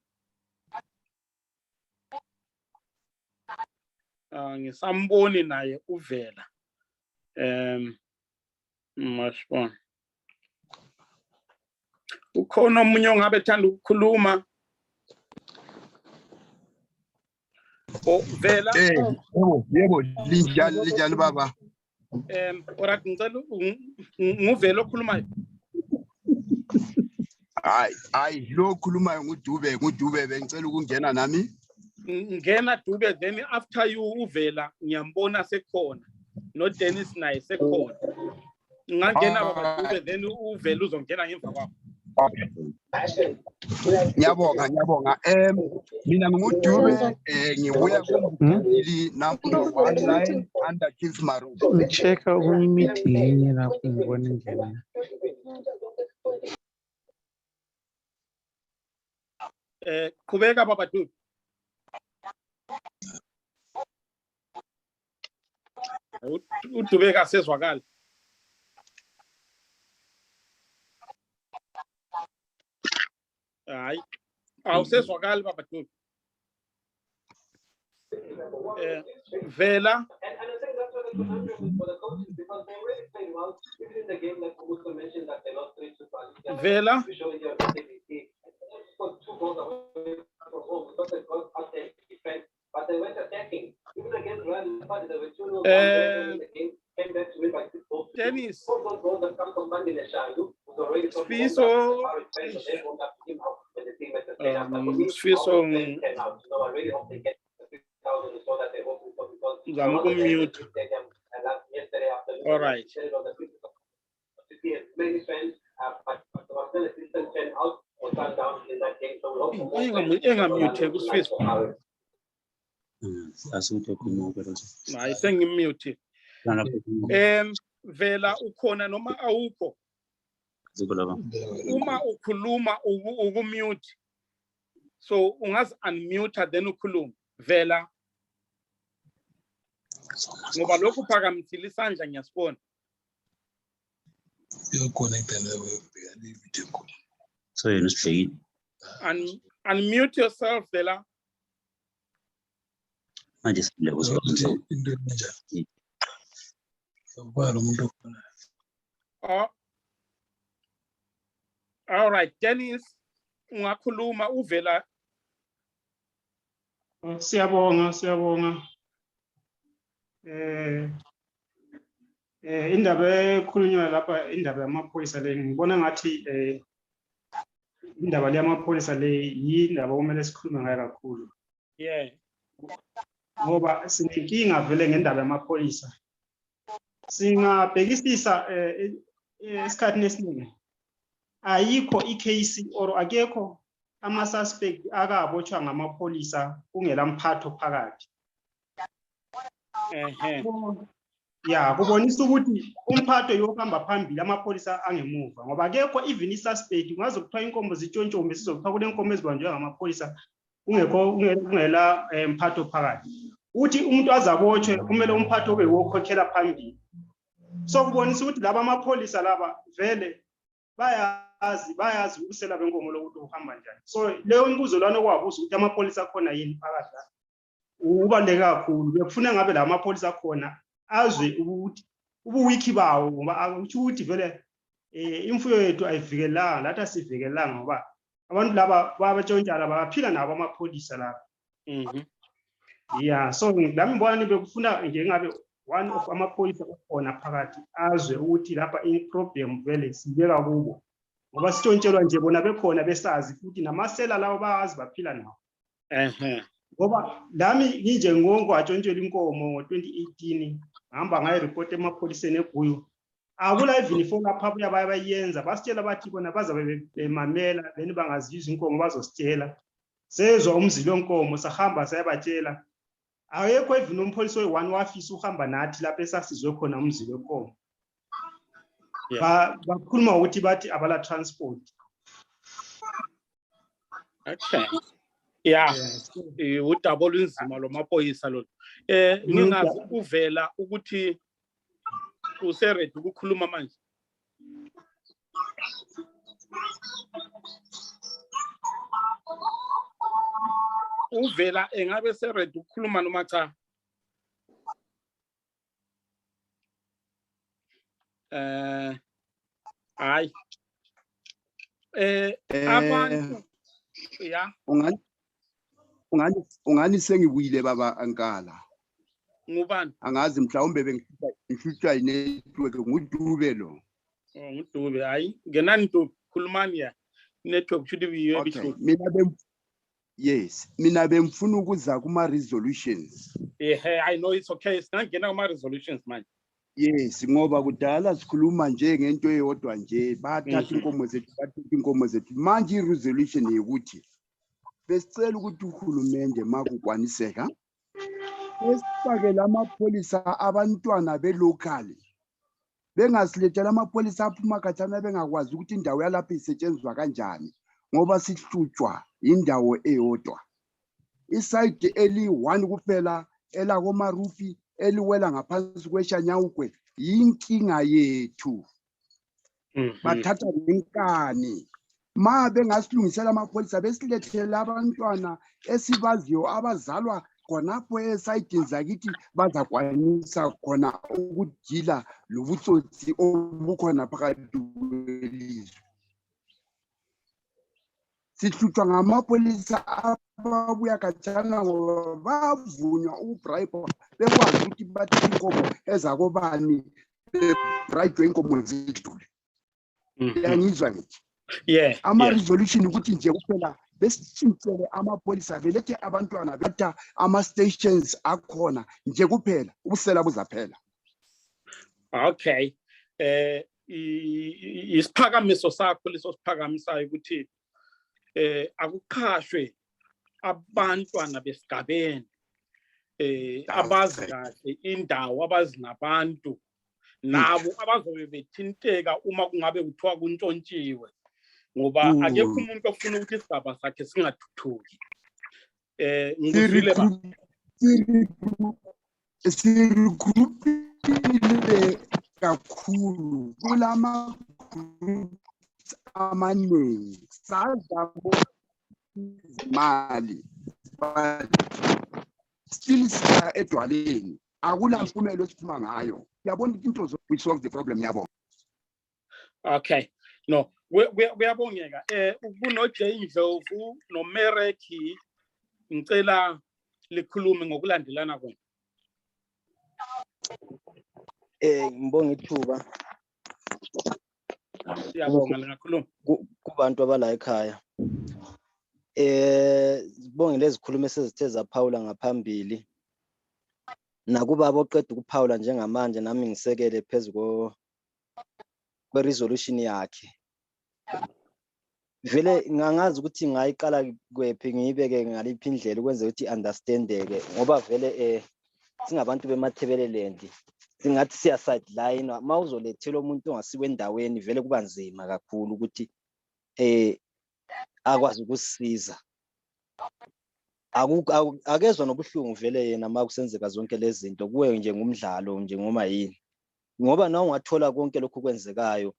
ngisamboni naye uvela mashibona ukhona omunye ongabe ethanda ukukhuluma vela yebo linjani baba ora ngicela nguvela okhulumayo hayi lo okhulumayo ngudube bengicela ukungena nami ngena Dube, then after you uvela ngiyambona sekhona no Dennis naye sekhona ngangena baba Dube then uvela uzongena ngemva kwakho. Ngiyabonga mina ngudube ngibuya kumdili number 19 under Chief Maru Cheka meeting yenye lapho ngibona ingene qhubeka baba Dube. Udube kasezwakala hayi awusezwakali baba Dube vela vela but they went attacking. Even against Real Madrid, there were 2-0 in the game, came back to win by 6 goals. Dennis. All those goals that come from Monday Neshalu was already from the Sfiso. No, I really hope they get the 6,000 so that they hope mute. Yesterday afternoon. All right. Many fans, but there was still a decent fan out or turned down in that game. So we hope I think mute. Vela ukhona noma awukho. Uma ukhuluma ukumute. So ungazi unmute then ukhuluma. Vela. Ngoba lokhu phakamisile isandla ngiyasibona. So you're not straight. Unmute yourself, Vela. I just was all right, Dennis, ungakhuluma uvela. Siyabonga. Indaba ekhulunywa lapha indaba yamapholisa le ngibona ngathi indaba yamapholisa le yindaba okumele sikhulume ngayo kakhulu. Yeah. Ngoba sinenkinga vele ngendaba yamapholisa. Singabhekisisa esikhathini esiningi ayikho icase or akekho ama-suspect akabotshwa ngamapholisa kungela mphatho phakathi. Ya kubonisa ukuthi umphatho yokuhamba phambili amapholisa angemuva ngoba akekho even i-suspect ungaze kuthiwa inkomo zitshontshombhe sizokuthiwa kule nkomo ezibanjwe ngamapholisa kungela mphatho phakathi. Uthi umuntu azabotshwe kumele umphatho ube wokhokhela phambili. So kubonisa ukuthi laba amapholisa laba vele bayazi ukusela benkomo lokuthi uhamba njani. So leyo imbuzo lana okwabuza ukuthi amapholisa khona yini phakathi la. Ubaluleke kakhulu bekufuna ngabe la amapholisa khona azwe ukuthi ubuwiki bawo ngoba akuthi ukuthi vele imfuyo yethu ayivikelanga lathi asivikelanga ngoba abantu laba babatshontshala baphila nabo amapholisa laba. Yeah, so lami ngibona bekufuna nje ngabe one of amapholisa khona phakathi azwe ukuthi lapha i-problem vele sibeka kubo ngoba sitshontshelwa nje bona bekhona besazi futhi namasela lawo bayazi baphila nawo. Ngoba lami nginje ngonke watshontshelwa inkomo ngo-2018 ngihamba ngayo report emapholiseni eGuyu akula even phone lapha bayayenza basitshela bathi bona bazabe bemamela then bangaziyuza inkomo bazositshela sezwa umzilo wenkomo sahamba sayabatshela awekho even umpholisa oyi-1 wafisa uhamba nathi lapha esasizwe khona umzilo wenkomo. Bakhuluma ukuthi bathi abala transport. Okay. Yeah, udabula inzima lo maphoyisa lo. Ngingazi uvela ukuthi useready ukukhuluma manje. uvela engabe seready ukukhuluma noma cha? Hayi. Abantu ya ungani sengibuyile baba ankala. Ngubani? Angazi mhlawumbe bengihlutshwa network ngudube lo. Ngudube hayi ngenani Dube khulumani ya network should be Okay, mina bengifuna ukuza kuma resolutions. I know it's okay. Singangena kuma resolutions manje. Yes, ngoba kudala sikhuluma nje ngento eyodwa nje bathatha inkomo zethu manje i-resolution yokuthi besicela ukuthi uhulumende makukwaniseka esifake lamapholisa abantwana belocally bengasilethela amapholisa aphuma khatshana bengakwazi ukuthi indawo yalapha isetshenziswa kanjani ngoba sihlutshwa indawo eyodwa iside eli1 kuphela elakomarufi eliwela ngaphansi kweshanyawukwe yinkinga yethu bathatha inkani ma bengasilungisela amapholisa besilethela abantwana esibaziyo abazalwa khonapho esayidini zakithi bazakwanisa khona ukudila lobutsotsi obukhona phakathi kwelizwe sihlutshwa ngamapholisa ababuya khatshana ngoba bavunywa ukubribe bekwazi ukuthi bathathe inkomo ezakobani bebribe inkomo zidlule yangizwa ngithi ama-resolution ukuthi nje kuphela besitshintshele amapholisa belethe abantwana betha ama-stations akhona nje kuphela ubusela buzaphela. Okay, isiphakamiso sakho leso siphakamisayo ukuthi akuqhashwe abantwana besigabeni abazi kahle indawo abazi nabantu nabo abazobe bethinteka uma kungabe kuthiwa kuntshontshiwe ngoba akekho umuntu ofuna ukuthi isigaba sakhe singathuthuki. Ngizwile ba sirigrupile kakhulu kulama amaningi sadlabo imali still sika edwaleni akula mphumelo esiphuma ngayo yabona into we solve the problem yabo. Okay, no kuyabongeka kuno Jay Ndlovu no Mereki ngicela likhulume ngokulandelana kwenu. Ngibonga ithuba. Siyabonga lingakhuluma kubantu abala ekhaya. Sibonge lezi khulume sezithe zaphawula ngaphambili. Nakuba aboqeda ukuphawula njengamanje nami ngisekele phezulu kwe-resolution yakhe. Vele ngangazi ukuthi ngayiqala kwephi ngiyibeke ngaliphi indlela ukwenza ukuthi understandeke ngoba vele singabantu bemathebeleland singathi siya sideline mawuzolethela umuntu ongasiwe endaweni vele kuba nzima kakhulu ukuthi akwazi ukusisiza. Akezwe nobuhlungu vele yena makusenzeka zonke lezi zinto kuwe nje ngumdlalo nje ngoma yini ngoba nawe ungathola konke lokho kwenzekayo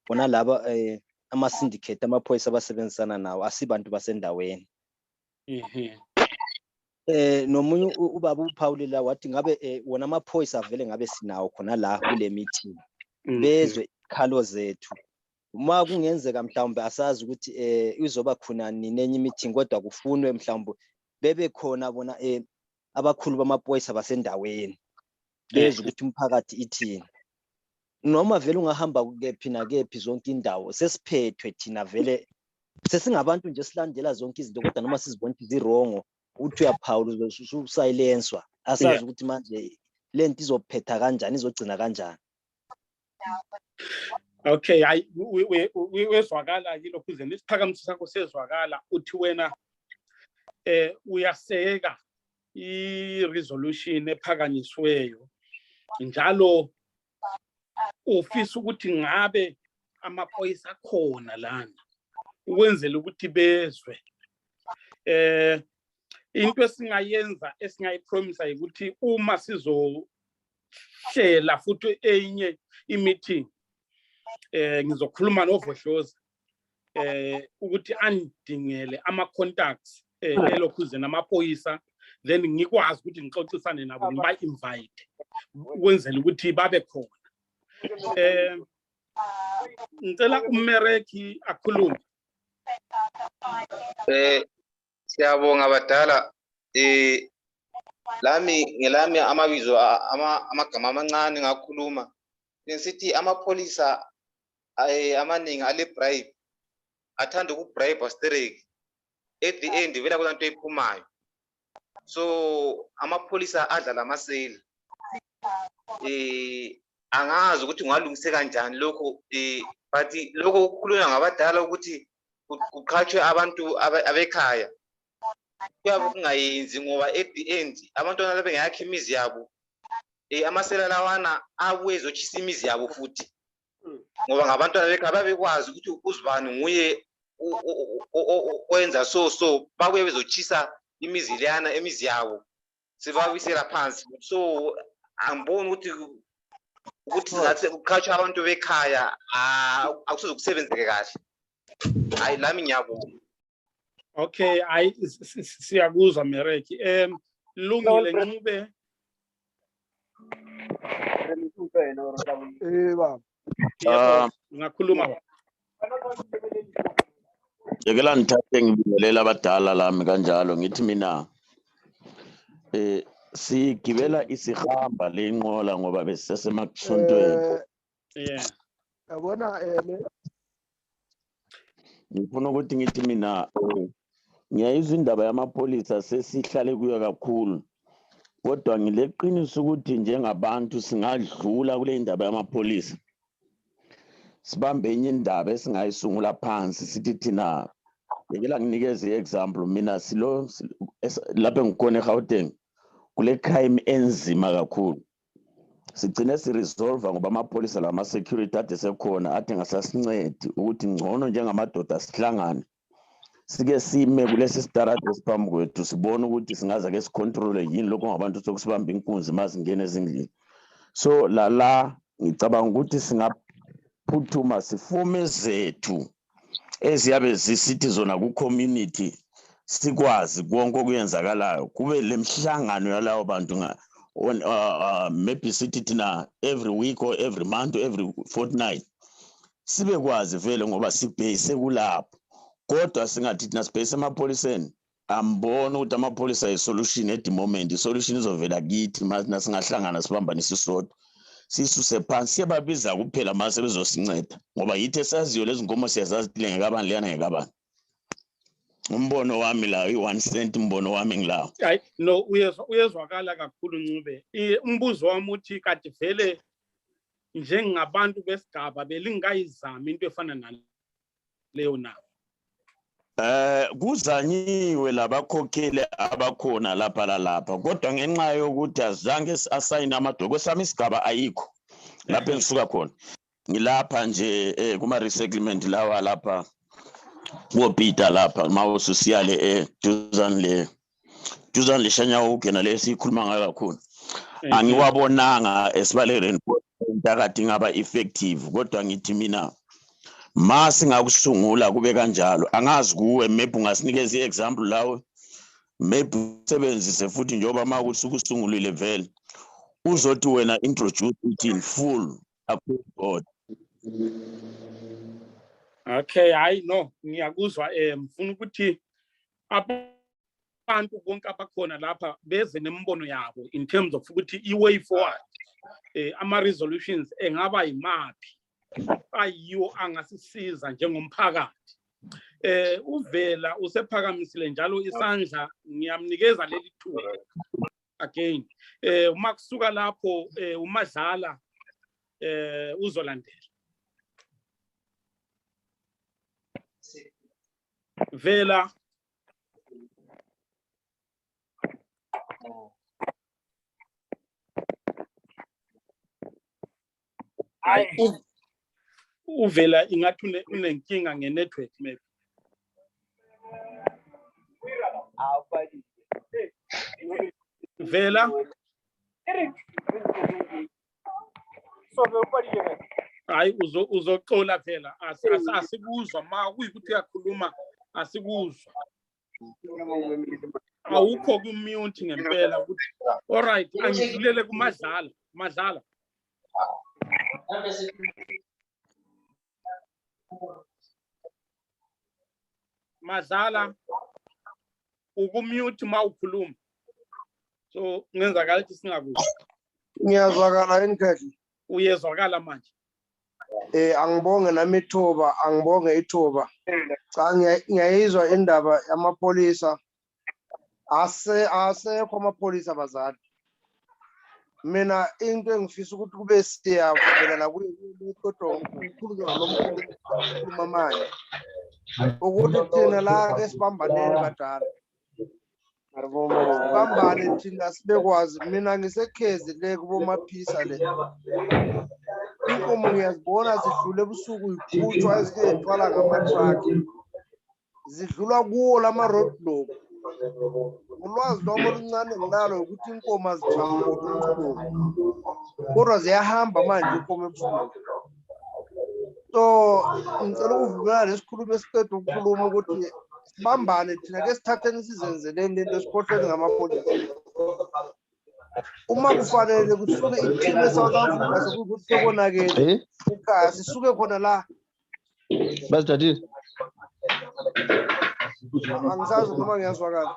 bona laba ama-syndicate amaphoyisa abasebenzisana nawo asibantu basendaweni. Nomunye ubaba uPaulila wathi ngabe wona amaphoyisa vele ngabe sinawo khona la kule meeting bezwe ikhalo zethu uma kungenzeka mhlawumbe asazi ukuthi izoba khona nenye meeting kodwa kufunwe mhlawumbe bebe khona bona abakhulu bamaphoyisa basendaweni bezwe ukuthi umphakathi ithini noma vele ungahamba kephi nakephi zonke indawo sesiphethwe thina vele sesingabantu nje silandela zonke izinto kodwa noma sizibona izirongo uthi uyaphawula usilenswa asazi ukuthi manje lento izophetha kanjani izogcina kanjani. Okay, hayi wezwakala yilokho uzeni isiphakamiso sakho sezwakala uthi wena uyaseka i-resolution ephakanyisiweyo njalo ufisa ukuthi ngabe amaphoyisa akhona lana ukwenzela ukuthi bezwe into esingayenza esingayipromisa ukuthi uma sizohlela futhi enye i-meeting ngizokhuluma noVohloza ukuthi andingele ama contacts elokhuze namaphoyisa then ngikwazi ukuthi ngixoxisane nabo ngiba invite ukwenzela ukuthi babe khona. Ngicela uMereki akhulume. Siyabonga badala. Ngelami amabizo amagama amancane ngakhuluma. Ngithi amapholisa amaningi ale bribe. Athanda ukubribe straight. At the end vela kulanto ephumayo. So amapholisa adla lamasela. Angazi ukuthi ungalungise kanjani lokho but lokho ukukhulunywa ngabadala ukuthi kuqhathwe abantu abekhaya kuyabe kungayenzi ngoba at the end abantwana laba ngeyakhe imizi yabo amasela lawana abuye ezochisa imizi yabo futhi ngoba ngabantwana bekhaya babekwazi ukuthi uzibani nguye oyenza so babuye bezochisa imizi leyana emizi yabo sibabisela phansi. So angiboni ukuthi ngathi ukuqhathwa abantu bekhaya akusoze kusebenzeke kahle. Hayi lami ngiyabonga. Okay, siyakuzwa Mereki. Lungile Ncube. Ngakhuluma ba. Ngeke ngithathe ngibingelela abadala lami kanjalo ngithi mina sigibela isihamba lenqola ngoba besesemakusontweni. Yabona ngifuna ukuthi ngithi mina ngiyayizwa indaba yamapholisa sesihlale kuyo kakhulu kodwa ngileqiniso ukuthi njengabantu singadlula kule indaba yamapholisa sibambe enye indaba esingayisungula phansi sithi thina ngeke nginikeze example mina silo lapha ngikhona eGauteng kule crime enzima kakhulu sigcine siresolve ngoba amapholisa lama security ade sekhona ade ngasasincedi ukuthi ngcono njengamadoda sihlangane sike sime kulesi starate esiphambi kwethu sibone ukuthi singaza ke sicontrol yini lokho ngabantu sokusibamba inkunzi masingene ezindlini. So la ngicabanga ukuthi singaphuthuma sifume zethu eziyabe zisithi zona ku community sikwazi konke okuyenzakalayo kube lemhlangano yalawo bantu maybe sithi thina every week or every month or every fortnight sibe kwazi vele ngoba sibhese kulapho kodwa singathi thina sibhese emapholiseni ambona ukuthi amapholisa isolution at the moment isolution izovela kithi mase singahlangana sibambanisa isodwa sisuse phansi siyababiza kuphela mase bezosinceda ngoba yithi esaziyo lezi nkomo siyazazile ngekabani leyana ngekabani. Umbono wami la i1 cent umbono wami ngila. Hayi no uyezwakala kakhulu Ncube. Umbuzo wami uthi kade vele njengabantu besigaba belingayizama into efana naleyo na. Kuzanyiwe labakhokheli abakhona lapha kodwa ngenxa yokuthi azange asayine amadoko sami isigaba ayikho lapha engisuka khona ngilapha nje kuma resettlement lawa lapha wopita lapha mawususiyale duzan le shanyawo kena lesikhuluma ngayo kakhulu angiwabonanga esibaleleni intakati ngaba effective kodwa ngithi mina masi ngakusungula kube kanjalo angazi kuwe maybe ungasinikeza iexample lawo maybe usebenzise futhi njoba makuthi ukusungulile vele uzothi wena introduce it in full God. Okay, hayi no ngiyakuzwa mfuna ukuthi abantu bonke abakhona lapha beze nembono yabo in terms of ukuthi i-way forward ama resolutions engaba yimapi ayiwo angasisiza njengomphakathi. Uvela usephakamisile njalo isandla ngiyamnikeza leli thuba again uma kusuka lapho uMadlala uzolandela. Vela uvela ingathi unenkinga ngenetwork maybe. Vela hayi uzoxola phela asikuzwa ma kuyikuthi uyakhuluma asikuzwa awukho kumute ngempela ukuthi alright angidlulele kumadlala madlala ukumute ma ukhuluma so ngenzakala ukuthi singakuzwa ngiyazwakala enkhathi uyezwakala manje angibonge nami ithuba cha ngiyayizwa indaba yamapholisa asekho amapholisa bazali mina into engifisa ukuthi kube siyavumelana kuyo kodwa ukukhulu ngalomkhuluma manje ukuthi thina la ke sibambaneni badala sibambane thina sibekwazi mina ngisekhezi le kubomaphisa le inkomo ngiyazibona zidlule ebusuku ikhutshwa ezithwala ngamatraki zidlula kuwo lama-roadblock ulwazi lwami oluncane nginalo ukuthi inkomo azijambo ebusuku kodwa ziyahamba manje inkomo ebusuku so ngicela ukuvumelana lesikhuluma esiqeda ukukhuluma ukuthi sibambane thina ke sithatheni sizenzeleni lento esikhohlweni ngamapholisa uma kufanele kusuke i-team e-South Africa sokuthi sekonakele ekhaya sisuke khona la basithathile angisazi noma ngiyazwakala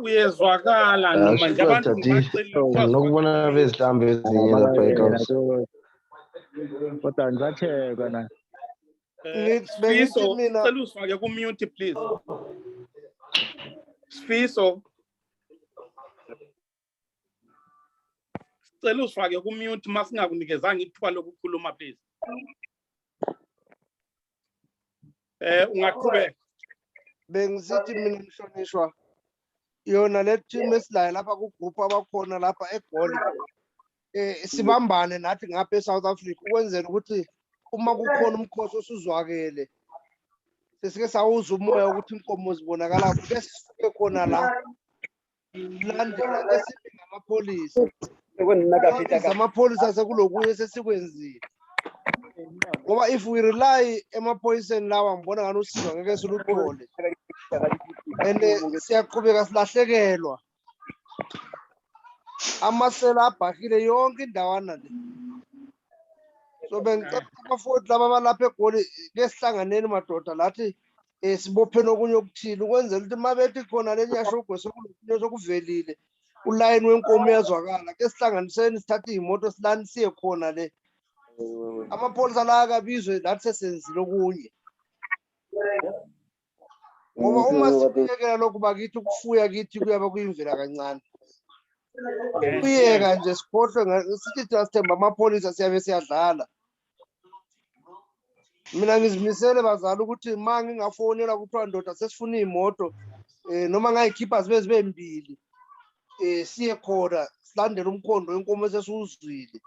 uyezwakala noma nje abantu nokubona bezihlambe ezinye lapha ekhaya kodwa ngizatheka na Sifiso cela usifake ku-mute please Sifiso cela usifake ku-mute uma singakunikezanga ithuba lokukhuluma please ungaqhubeka bengisithi mina mhlonishwa yona le team esilayo lapha ku-group abakhona lapha eGoli sibambane nathi ngapha eSouth Africa ukwenzela ukuthi uma kukhona umkhosi osuzwakele sesike sawuza umoya ukuthi inkomo zibonakala bese sisuke khona la landela esithi ngamapholisa amapholisa sekulokuye sesikwenzile ngoba if we rely emaphoyiseni lawa ngibona ngani usizo ngeke siluthole and siyaqhubeka silahlekelwa amasela abhakile yonke indawana le so bengicela abafowethu laba balapha eGoli ke sihlanganeni madoda lathi sibophene okunye okuthile ukwenzela ukuthi uma bethi khona le nyashogwe sokuvelile ulayini wenkomo uyazwakala ke sihlanganiseni sithathe iy'moto silani siye khona le amapholisa la akabizwe lathi sesenzile okunye ngoba uma sibuyekela lokhu bakithi ukufuya kithi kuyaba kuyimvela kancane kuyeka nje sikhohlwe sithi sithemba amapholisa siyabe siyadlala mina ngizimisele bazali ukuthi ma ngingafonela kuthiwa ndoda sesifuna iy'moto noma ngayikhipha zibe mbili siye khona silandele umkhondo wenkomo esesiwuzwile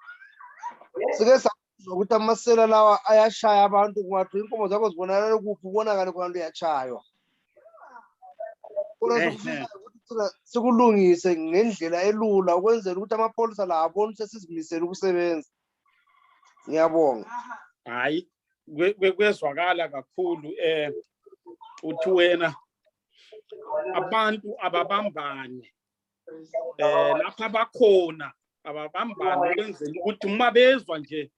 sike sakuzwa ukuthi amasela lawa ayashaya abantu kungathiwa inkomo zakho zibonakala kuphi ubonakale khona uyachaywa kodwa sikufisa ukuthi sikulungise ngendlela elula ukwenzela ukuthi amapholisa la abone ukuthi sesizimisele ukusebenza ngiyabonga hayi kwezwakala kakhulu uthi wena abantu ababambane lapha bakhona ababambane ukwenzela ukuthi uma bezwa nje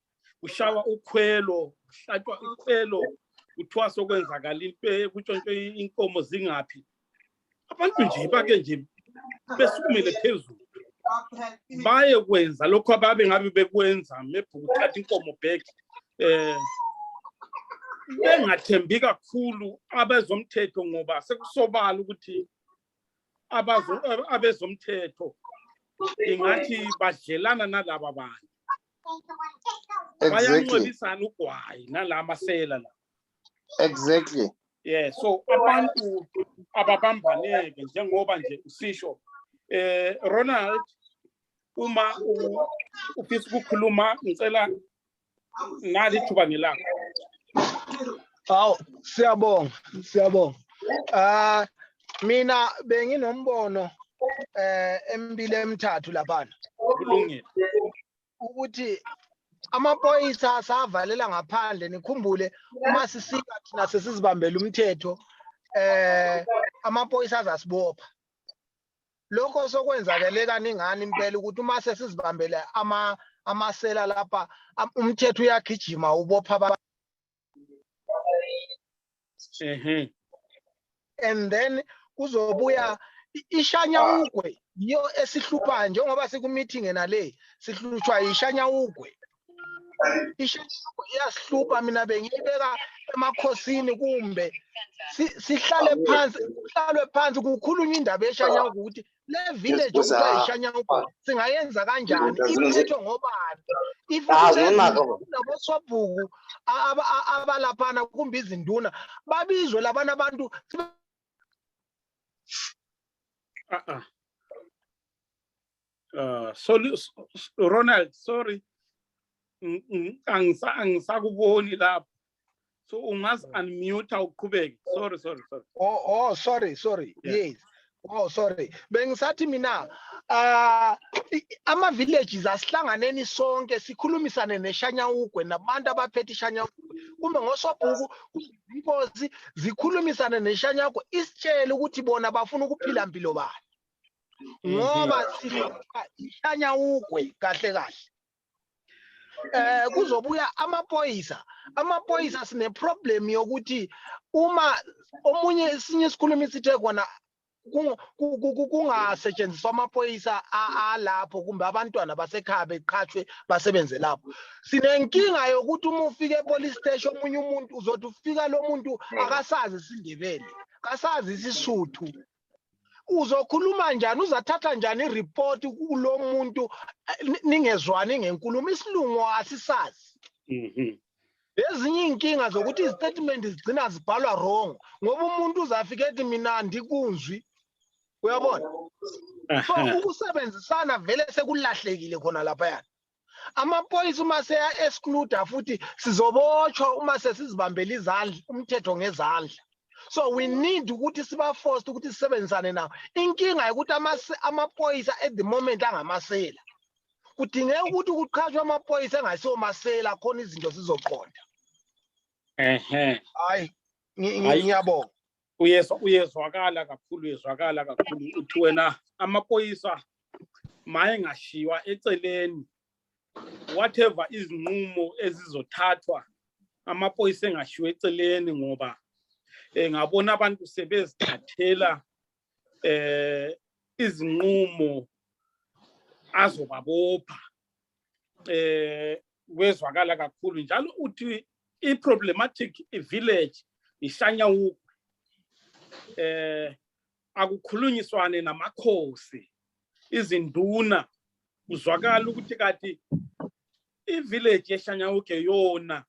ushawa ukhwelo kuhlatshwa ukhwelo kuthiwa sokwenzakala kutshontshwe inkomo zingaphi abantu nje bake nje besukumele phezulu baye kwenza lokho ababe ngabe bekwenza mebhukuthatha inkomo back bengathembi kakhulu abezomthetho ngoba sekusobala ukuthi abezomthetho ingathi badlelana nalaba bantu bayancolisana ugwayi nalamasela la exactly yeah so abantu ababambaneke njengoba nje usisho Ronald uma ufisa ukukhuluma ngicela nali thuba ngilapha Hawu siyabonga mina benginombono emibili emithathu lapha kulungile ukuthi amaphoyisa asavalela ngaphandle nikhumbule uma sisika thina sesizibambela umthetho amaphoyisa azasibopha lokho sokwenzakele kaningani impela ukuthi uma sesizibambele amasela lapha umthetho uyagijima ubopha and then kuzobuya ishanyawugwe yiyo esihlupha njengoba sikumeeting enale sihlutshwa ishanyawugwe iyasihlupha mina bengiyibeka emakhosini kumbe sihlale phansi kukhulunywa indaba yeshanyawugwe ukuthi le village kuthiwa ishanyawugwe singayenza kanjani iphethwe ngobani if naboswabhuku abalaphana kumbe izinduna babizwe labana abantu Ronald, sorry. Angisakuboni lapho. So ungas unmute uqhubeke. Sorry. Yeah. Yes. Oh sorry. Bengisathi mina ama villages asihlanganeni sonke sikhulumisane neshanyawugwe nabantu abaphethe ishanyawugwe kumbe ngoswabhuku inkosi zikhulumisane neshanyawugwe isitshele ukuthi bona bafuna ukuphila impilo bani ngoba sihlupha ishanyawugwe kahle kuzobuya amaphoyisa sine problem yokuthi uma omunye isinye isikhulumi sithe kona kungasetshenziswa amaphoyisa alapho kumbe abantwana basekhaya beqhathwe basebenze lapho sinenkinga yokuthi uma ufika epolice station omunye umuntu uzothi ufika lo muntu akasazi isindebele akasazi isisuthu uzokhuluma njani uzathatha njani ireport kulo muntu ningezwani ngenkulumo isilungu asisazi ezinye inkinga zokuthi istatement zigcina zibhalwa wrong ngoba umuntu uzafika ethi mina ndikunzwi uyabona so ukusebenzisana vele sekulahlekile khona lapha yana amaphoyisa uma seya exclude futhi sizobotshwa uma sesizibambela izandla umthetho ngezandla so we need ukuthi siba forced ukuthi sisebenzisane nawo inkinga ukuthi amaphoyisa at the moment angamasela kudingeka ukuthi kuqhashwe amaphoyisa engasiwo masela khona izinto sizoqonda hayi ngiyabonga uyezwakala kakhulu uthi wena amaphoyisa maye ngashiwa eceleni whatever izinqumo ezizothathwa amaphoyisa engashiwa eceleni ngoba ngabona abantu sebezithathela izinqumo azobabopha wezwakala kakhulu njalo uthi i-problematic village ishanyawugwe akukhulunyiswane namakhosi izinduna uzwakala ukuthi kati i-village yeshanyawugwe yona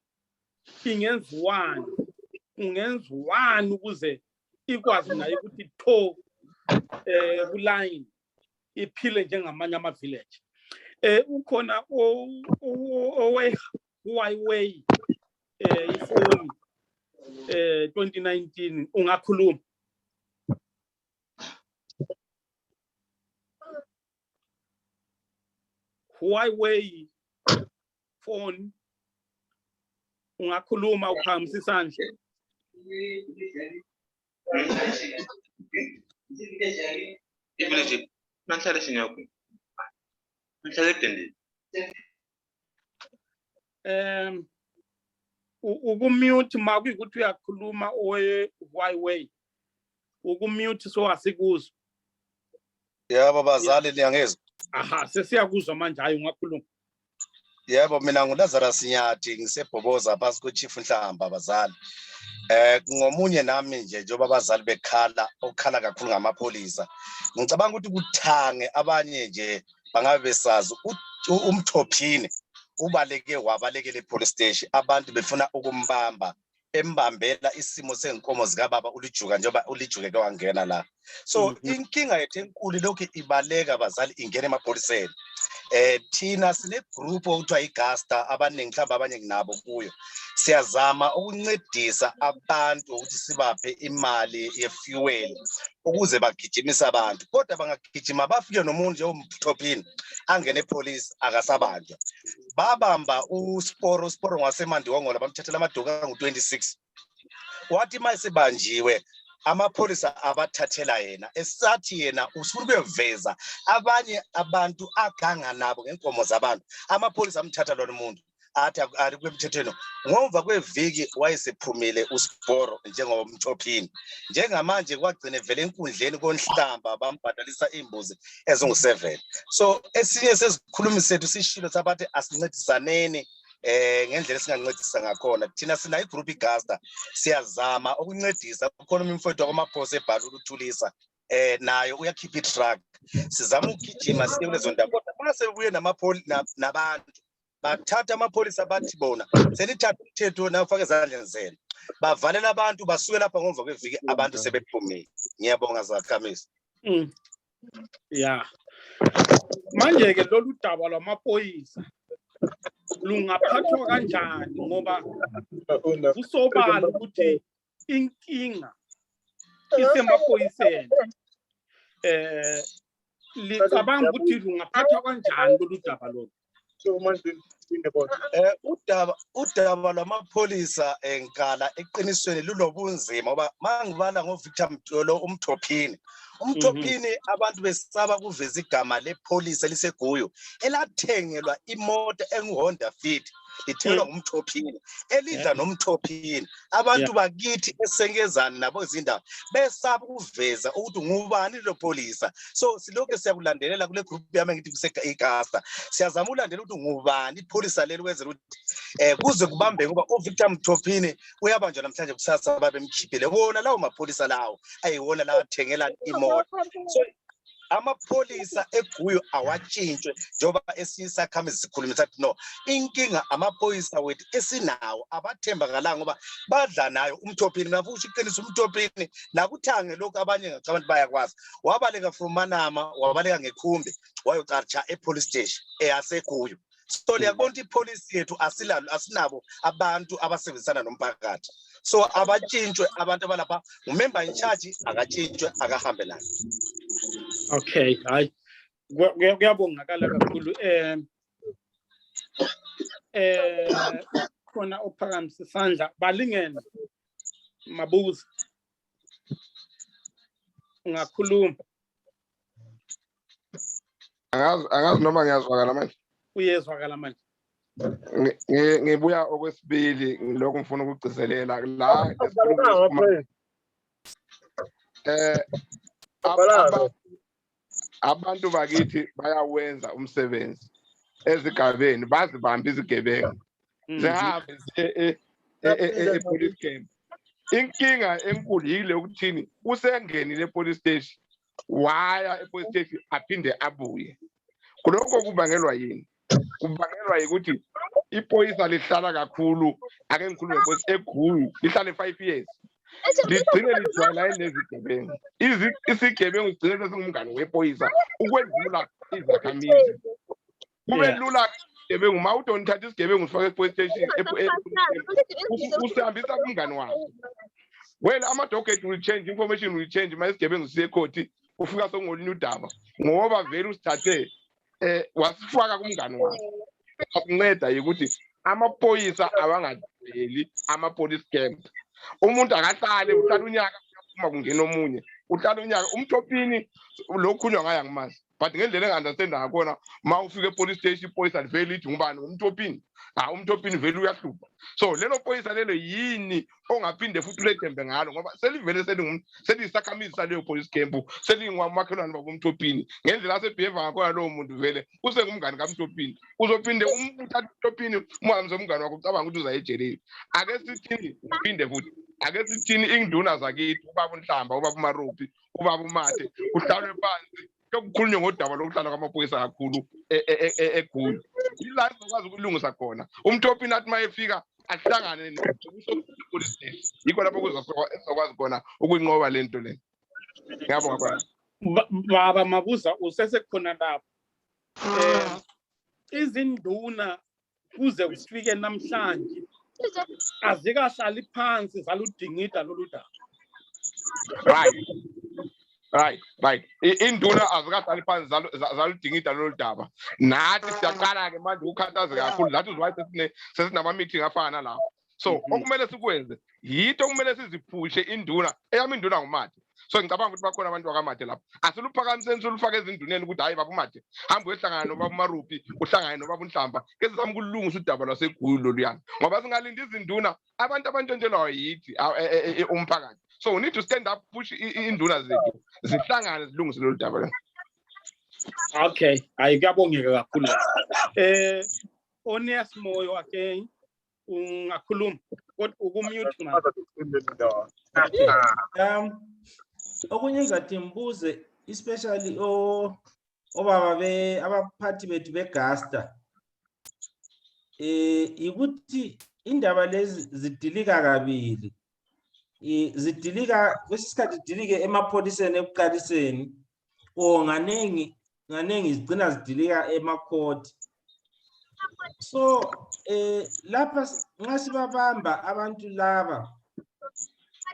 ingenziwani kungenziwani ukuze ikwazi nayo ukuthi tho kuline iphile njengamanye ama-village ukhona Huawei ifoni 2019 ungakhuluma Huawei phone ungakhuluma uphakamisa isandla Nahlala sinyakho. Nahlala edendeni. Ukumute makuyikuthi uyakhuluma Huawei. Ukumute so asikuzo. Yebo bazali liyangezwa. Aha, sesiyakuzwa manje hayi ungakhuluma. Yebo mina nguLazarus Nyathi ngisebhoboza phansi kweChief Nhlamba bazali. Ngomunye nami nje njengoba abazali bekhala okhala kakhulu ngamapholisa. Ngicabanga ukuthi kuthange abanye nje bangabe besazi umthophini wabalekele police station abantu befuna ukumbamba embambela isimo senkomo zikababa ulijuka njengoba ulijuke ke wangena la. So inkinga yethu enkulu lokho ibaleka abazali ingene emapholiseni. Thina sine group okuthiwa iGasta abaningi mhlawumbe abanye nginabo kuyo siyazama ukuncedisa abantu ukuthi sibaphe imali yefuel ukuze bagijimisa abantu kodwa bangagijima bafike nomuntu nje umthophini angene epolice akasabanjwa babamba usporo ngasemandiwongola bamthathela amadoka angu-26 wathi mayesebanjiwe amapholisa abathathela yena esathi yena ufuna ukuyoveza abanye abantu aganga nabo ngenkomo zabantu amapholisa amthatha lona umuntu athi ari kwemthethweni ngomva kweviki wayesephumile uSiporo njengomchophini njengamanje kwagcine vele enkundleni konhlamba bambhadalisa imbuzi ezingu7 so esinye sezikhulumi sethu sishilo sabathi asincedisaneni ngendlela singancedisa ngakhona thina sina igroup igasta siyazama ukuncedisa ukhona umfowethu wakwamaphosa ebhalula uthulisa nayo uyakhipha itrack sizama ukugijima siye kulezo ndawo kodwa mase buye nabantu bathatha amapholisa bathi bona selithatha umthetho nawufaka ezandleni zenu bavalela abantu basuke lapha ngomva kweviki abantu sebephumile ngiyabonga Izakhamizi ya manje ke lolu daba lwamaphoyisa lungaphathwa kanjani ngoba kusobala ukuthi inkinga isemaphoyiseni licabanga ukuthi lungaphathwa kanjani lolu daba lolu udaba lwamapholisa enkala eqinisweni lunobunzima ngoba mangibala ngoVictor Mtolo umthophini abantu besaba kuveza igama lepholisa liseguyo elathengelwa imoto enguHonda Fit ithelwa ngumthophini elidla nomthophini abantu bakithi esenkezana nabo izindaba besaba ukuveza ukuthi ngubani lo pholisa so silokho siyakulandelela kule group yami ngithi kuseigasta siyazama ulandela ukuthi ngubani ipholisa leli kwenzela ukuthi kuze kubambe ngoba uVictor Mthophini uyabanjwa namhlanje kusasa babemkhiphile bona lawo mapholisa lawo ayiwona lawathengela imoto so amapholisa eguyo awatshintshwe njoba Izakhamizi sikhuluma sathi no inkinga amapholisa wethu esinawo abathembakalanga ngoba badla nayo umthophini ngafusha iqiniso umthophini nakuthange lokho abanye ngicabanga bayakwazi wabaleka from Manama wabaleka ngekhumbi wayocatsha epolice station eyaseguyo so liyabona ipolice yethu asinabo abantu abasebenzisana nomphakathi so abatshintshwe abantu abalapha umember in charge akatshintshwe akahambe naye okay hayi kuyabongakala kakhulu khona ophakamisa isandla balingene mabuza ungakhuluma angazi noma ngiyazwakala manje uyezwakala manje ngibuya okwesibili lokho ngifuna ukugcizelela la abantu bakithi bayawenza umsebenzi ezigabeni bazibamba izigebengu zihambe epolice camp inkinga enkulu yile ukuthini usengenile epolice station waya epolice station aphinde abuye kuloko kubangelwa yini kubangelwa ukuthi iphoyisa lihlala kakhulu ake ngikhulume ukuthi eGulu lihlale 5 years ligcine lijwayelane nezigebengu isigebengu sigcine sesingumngane wephoyisa ukwedlula Izakhamizi kube lula izigebengu ma udonithatha isigebengu sifake epolice station usihambisa kumngane wakho well ama-docket will change information will change ma isigebengu siye ekhoti ufika sokungolunye udaba ngoba vele usithathe wasifaka kumngane wakho akunceda ukuthi amaphoyisa abangadeli ama-police camp umuntu akahlale uhlala unyaka uma kungena omunye uhlala unyaka umthophini lokhunywa ngaye angimazi but ngendlela engi-understanda ngakhona ma ufika epolice station iphoyisa livele lithi ngubani umthophini umthophini vele uyahlupha so lelo phoyisa lelo yini ongaphinde futhi ulethembe ngalo ngoba selivele seliyisakhamizi saleyo police camp selingwamakhelwane babomthophini ngendlela asebehave ngakhona lowo muntu vele usengumngane kamthophini uzophinde umthatha umthophini umuhambe umngane wakho ucabanga ukuthi uzayejeleni ake sithini uphinde futhi ake sithini induna zakithi ubaba uNhlamba ubaba uMaropi ubaba uMathe uhlalwe phansi kukhulunywe ngodaba lokuhlala kwamaphoyisa kakhulu eGulu yila sizokwazi ukulungisa khona umthophini athi mayefika ahlangane police station yikho lapho kuzokwazi khona ukuyinqoba lento le ngiyabonga baba mabuza usesekukhona lapho izinduna kuze kufike namhlanje azikahlali phansi zaludingida lolu daba right Right. Induna azikahlali phansi zaludingida lolu daba. Nathi siyaqala ke manje ukukhathazeka kakhulu. That is why sesinama meeting afana lapho. So okumele sikwenze yito kumele siziphushe induna. Eyami induna nguMathi. So ngicabanga ukuthi bakhona abantu bakaMathi lapho. Asiluphakamiseni silufake ezinduneni ukuthi hayi baba uMathi hamba uyehlangana nobaba uMarupi, uhlangane nobaba uNhlamba. Ke sizama ukulungisa udaba lwaseGulu loluyana. Ngoba singalindi izinduna abantu abantshontshelwayo yithi umphakathi. So we need to stand up, push induna zethu zihlangane zilungise lolu daba. Okay, ayikabongeka kakhulu. Honest Moyo again ungakhuluma kodwa ukumute manje. Okunye ngizathi mbuze especially obaba abaphathi bethu begasta ukuthi indaba lezi zidilika kabili. Zidilika kwesikhathi zidilike emapholiseni ekuqaliseni nganengi zigcina zidilika emakhoti. So lapha nxa sibabamba abantu laba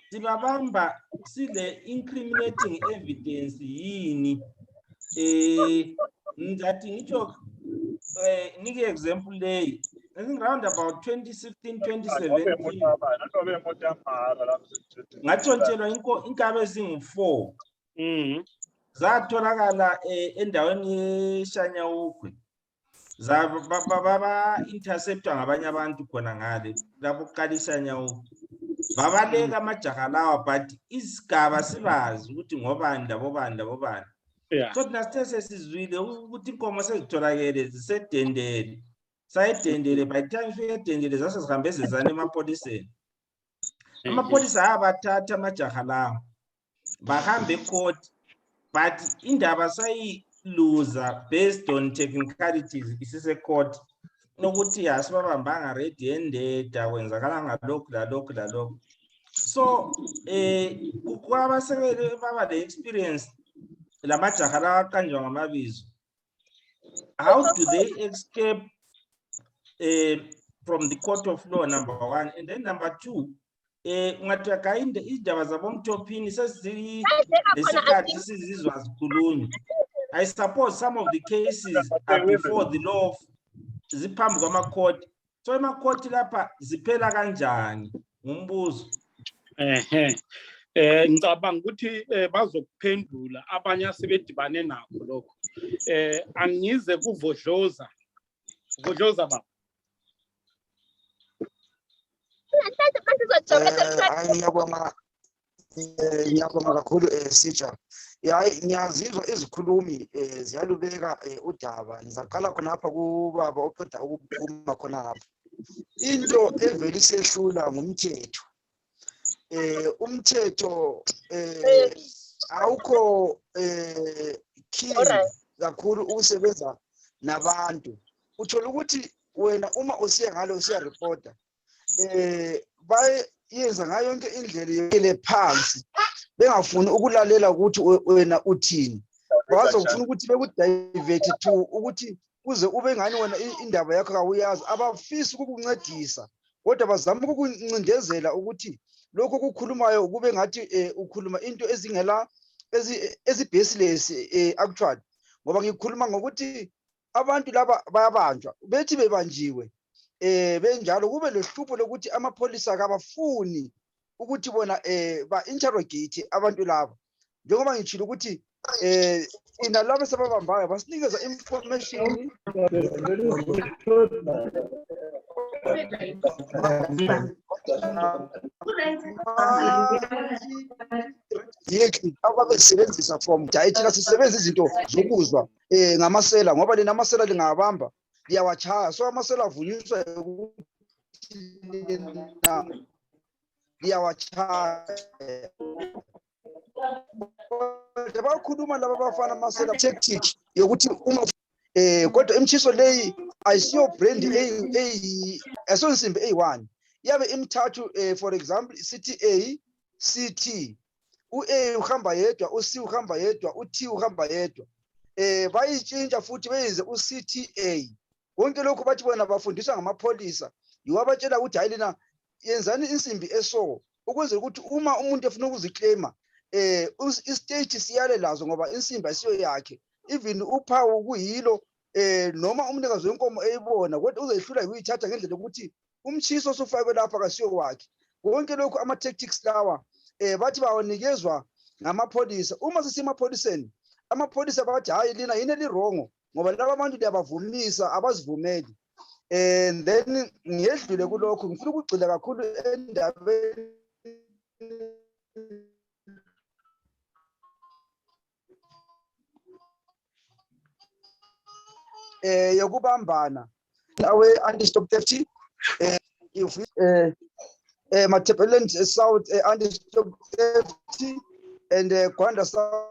sibabamba sile incriminating evidence yini ngathi ngitsho nike example leyi I think around about 2016 2017 ngatshontshelwa inkabe ezingu4 zatholakala endaweni yeShanyawukwe baba interceptwa ngabanye abantu khona ngale lapho kuqala iShanyawukwe babaleka amajaha lawa but isigaba sibazi ukuthi ngobani labobani so thina sithe sesizwile ukuthi inkomo sezitholakele zisedendele sayidendele by the time ifike edendele zase zihambe zezana emapholiseni. Amapholisa abathatha amajaha lawa bahambe ecourt but indaba sayiluza based on technicalities isise court nokuthi asibabambanga red handed akwenzakala ngalokhu. So kwabasekele baba the experience lamajaha lawa aqanjwa ngamabizo. How do they escape from the court of law, number one, and then number two, ungataka indaba zabomthophini sesikhathi sizizwa zikhulunywa. I suppose some of the cases are before the law of ziphambi kwamakhoti. So emakhoti lapha ziphela kanjani ngumbuzo? Ngicabanga ukuthi bazokuphendula abanye asebedibane nakho lokho. Angize kuvodloza baba. Ngiyabonga kakhulu Sitsha. Ngiyazizwa izikhulumi ziyalubeka udaba. Ngizaqala khonapha kubaba oqeda ukuphuma khonapha. Into evele isehlula ngumthetho. Umthetho awukho key kakhulu ukusebenza nabantu. Uthola ukuthi wena uma usiya ngalo usiya reporter bayenza ngayo yonke indlela yele phansi bengafuni ukulalela ukuthi wena uthini. Bazofuna ukuthi bekudivert to ukuthi kuze ube ngani wena indaba yakho awuyazi abafisi ukukuncedisa kodwa bazama ukukuncindezela ukuthi lokho kukhulumayo kube ngathi ukhuluma into ezingela ezibaseless actually ngoba ngikhuluma ngokuthi abantu laba bayabanjwa bethi bebanjiwe benjalo kube lehlupho lokuthi amapholisa akabafuni ukuthi bona ba interrogate abantu laba njengoba ngitshilo ukuthi ina laba sebabambayo basinikeza information yeki ababesebenzisa from thina sisebenza izinto zokuzwa ngamasela ngoba lena amasela lingabamba liyawachaya so amasela avunyiswa liyawachaya bakhuluma laba bafana amasela tactic yokuthi uma kodwa imchiso leyi ayisiyo brand asonsimbi A1 yabe imthathu for example CTA CT uA uhamba yedwa uC uhamba yedwa uT uhamba yedwa bayitshintsha futhi beyenze uCTA konke lokho bathi bona bafundiswa ngamapholisa yiwabatshela ukuthi hayi lena yenzani insimbi eso ukuze ukuthi uma umuntu efuna ukuziclaima istage siyale lazo ngoba insimbi asiyo yakhe even uphawu kuyilo noma umnikazi wenkomo eyibona kodwa uzehlula ukuyithatha ngendlela ukuthi umtshiso osufakwe lapha kasiyo wakhe konke lokhu ama tactics lawa bathi bawanikezwa ngamapholisa uma sisemapholiseni amapholisa bathi hayi lina yini elirongo ngoba laba bantu liyabavumisa abazivumeli and then ngiyedlule kulokho ngifuna ukugcila kakhulu endabeni yokubambana awe anti-stop theft if Matebelland South anti-stop theft and Gwanda South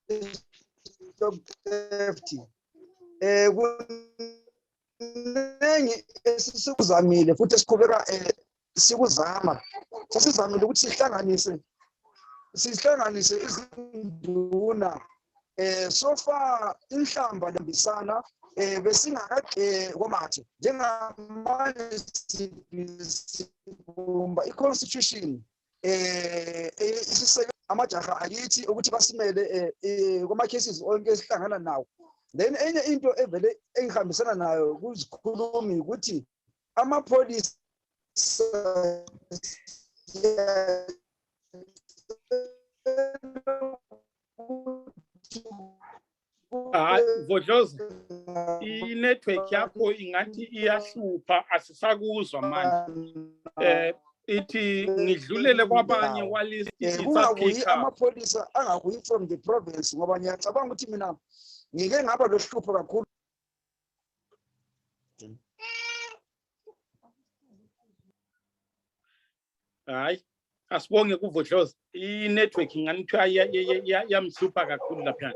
anti-stop theft kunengi esikuzamile futhi esiqhubeka sikuzama sasizamile ukuthi sihlanganise izinduna so far inhlamba lembisana besingaka komathe njengamanje sibumba i-constitution isiseke amajaha akithi ukuthi basimele kuma cases onke esihlangana nawo. Then enye into evele engihambisana nayo kuzikhulumi ukuthi amapholisa Vodlozi i-network yakho ingathi iyahlupha asisakuzwa manje ithi ngidlulele kwabanye walist kungabuyi amapholisa angabuyi from the province ngoba ngiyacabanga ukuthi mina ngike ngaba lohlupho kakhulu. Hayi asibonge kuVodlozi i-network nganithiwa yamhlupha kakhulu lapha.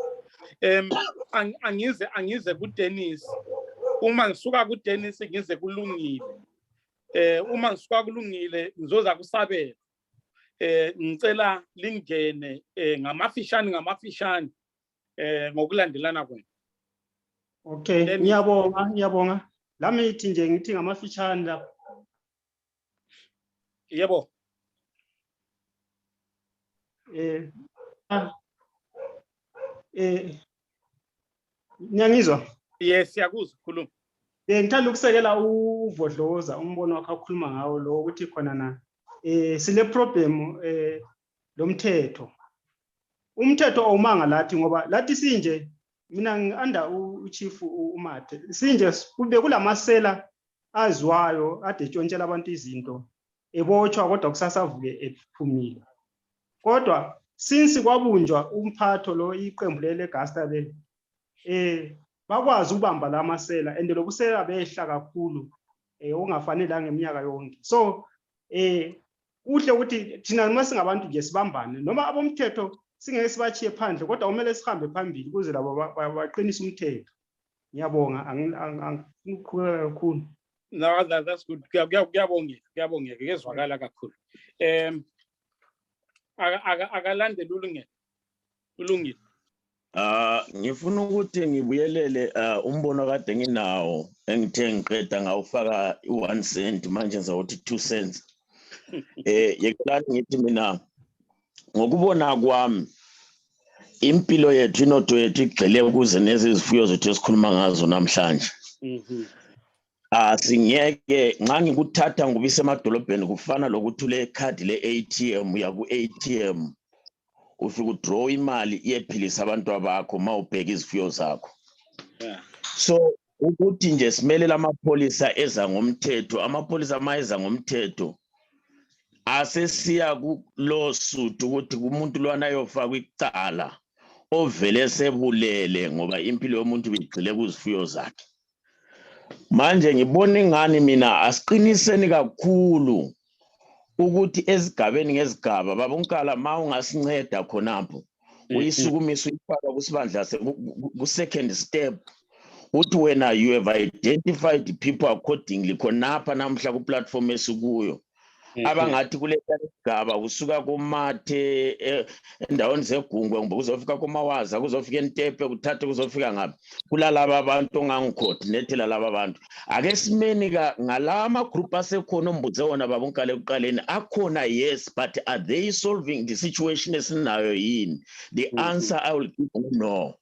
Angize kuDennis uma ngisuka kuDennis ngize kulungile. Uma ngisuka kulungile ngizoza kusabela. Ngicela lingene ngamafishane ngokulandelana kwenu. Okay, ngiyabonga. Lami ithi nje ngithi ngamafishane lapha. Yebo. Nyangizwa? Yes, siyakuzwa khuluma. Ngithanda ukusekela uVodloza umbono wakhe akhuluma ngawo lo ukuthi khona na sile problem lomthetho. Umthetho awumanga lathi ngoba lathi sinje mina ngianda uchief uMathe. Sinje kube kulamasela azwayo ade tshontshela abantu izinto ebotshwa kodwa kusasa avuke ephumile. Kodwa since kwabunjwa umphatho lo iqembu leGasta le bakwazi ukubamba lamasela and lokusela behla kakhulu ongafanele ngeminyaka yonke. So uhle ukuthi thina noma singabantu nje sibambane noma abomthetho singeke sibachiye phandle kodwa kumele sihambe phambili kuze labo baqinise umthetho. Ngiyabonga angikukhuleka kakhulu. No, that's good. Kuyabongeka kezwakala kakhulu. Akalandela ulungile. Ngifuna ukuthi ngibuyelele umbono kade nginawo engithe ngiqeda ngawufaka i1 cent manje ngizawuthi 2 cents. Yekulani ngithi mina ngokubona kwami impilo yethu inotho yethu igxile ukuze nezizifuyo zethu esikhuluma ngazo namhlanje. Singeke nxa ngikuthatha ngubise emadolobheni kufana lokuthi ule card le ATM uya ku ATM ufika udraw imali iyephilisa abantu abakho mawubheka izifuyo zakho. So ukuthi nje simele lamapholisa eza ngomthetho amapholisa mayeza ngomthetho asesiya kulo suit ukuthi umuntu lwana yofaka icala ovele sebulele ngoba impilo yomuntu bigcile kuzifuyo zakhe. Manje ngibona ingani mina asiqiniseni kakhulu ukuthi ezigabeni ngezigaba babonkala mawungasinceda khonapho uyisukumisa uyifaka kusibandla ku second step uthi wena you have identified people accordingly khonapha namhla ku platform esikuyo abangathi kuletha isigaba kusuka kumathe endaweni zegungwe kuzofika kumawaza kuzofika entepe kuthathe kuzofika ngaphi kulalaba abantu ongangicoordinate laba abantu ake simeni ngalama group asekhona ombuze wona babonkale ekuqaleni akhona yes but are they solving the situation esinayo yini the answer I will give no.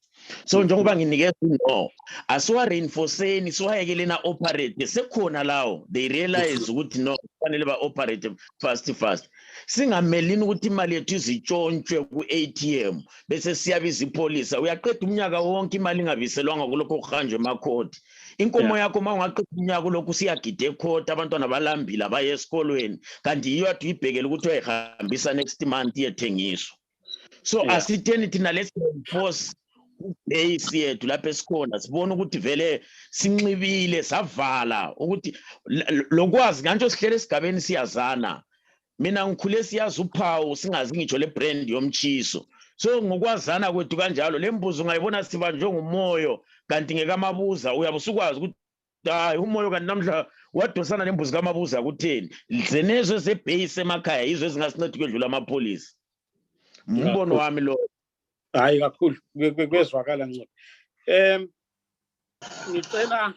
So njengoba nginikeza no asiwa reinforceni siwayekelena operate sekhona lawo they realize ukuthi no kufanele ba operate fast singamelini ukuthi imali yethu izitshontshwe ku ATM bese siyabiza ipolisa uyaqeda umnyaka wonke imali ingabiselwanga kulokho kuhanjwe emakhoti inkomo yakho mawungaqeda umnyaka lokho siyagida ecourt abantwana balambile abaye esikolweni kanti yiyo athi uyibhekele ukuthi uyihambisa next month yethengiso so asitheni thina let's enforce base yethu lapha esikhona sibona ukuthi vele sinxibile savala ukuthi lokwazi kanjalo sihlele esigabeni siyazana mina ngikhule siyazi uphawu singazi ngitsho le brand yomchiso so ngokwazana kwethu kanjalo lembuzo ungayibona sibanjwe ngumoyo kanti ngekamabuza uyabusukwazi ukuthi hayi umoyo kanti namhla wadosana lembuzo kamabuza kutheni zenezo zebase emakhaya yizo ezingasinceda ukwedlula amapholisa umbono wami lo hayi kakhulu kwezwakala ngcono ngicela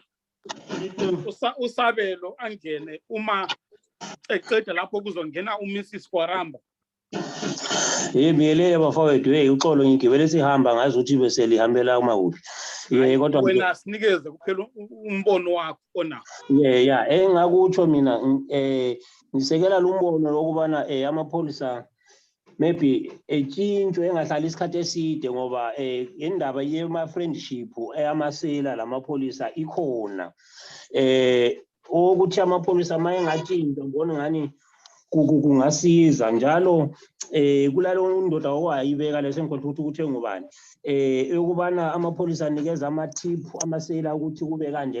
usabelo angene uma eqeda lapho kuzongena uMrs Kwaramba Biyelele bafowethu uxolo ngigibele sihamba ngazi ukuthi bese lihambela umakuhle kodwa wena sinikeze kuphela umbono wakho ona engakutsho mina ngisekela lumbono lokubana amapholisa maybe etshintshwe engahlali isikhathi eside ngoba indaba yema friendship amasela lamapholisa ikhona ukuthi amapholisa mayengatshintshwa ngibona ngani kungasiza njalo kulalo ndoda okwayibeka lesenkonto ukuthi ngubani ukubana amapholisa anikeza amathip amasela ukuthi kube kanje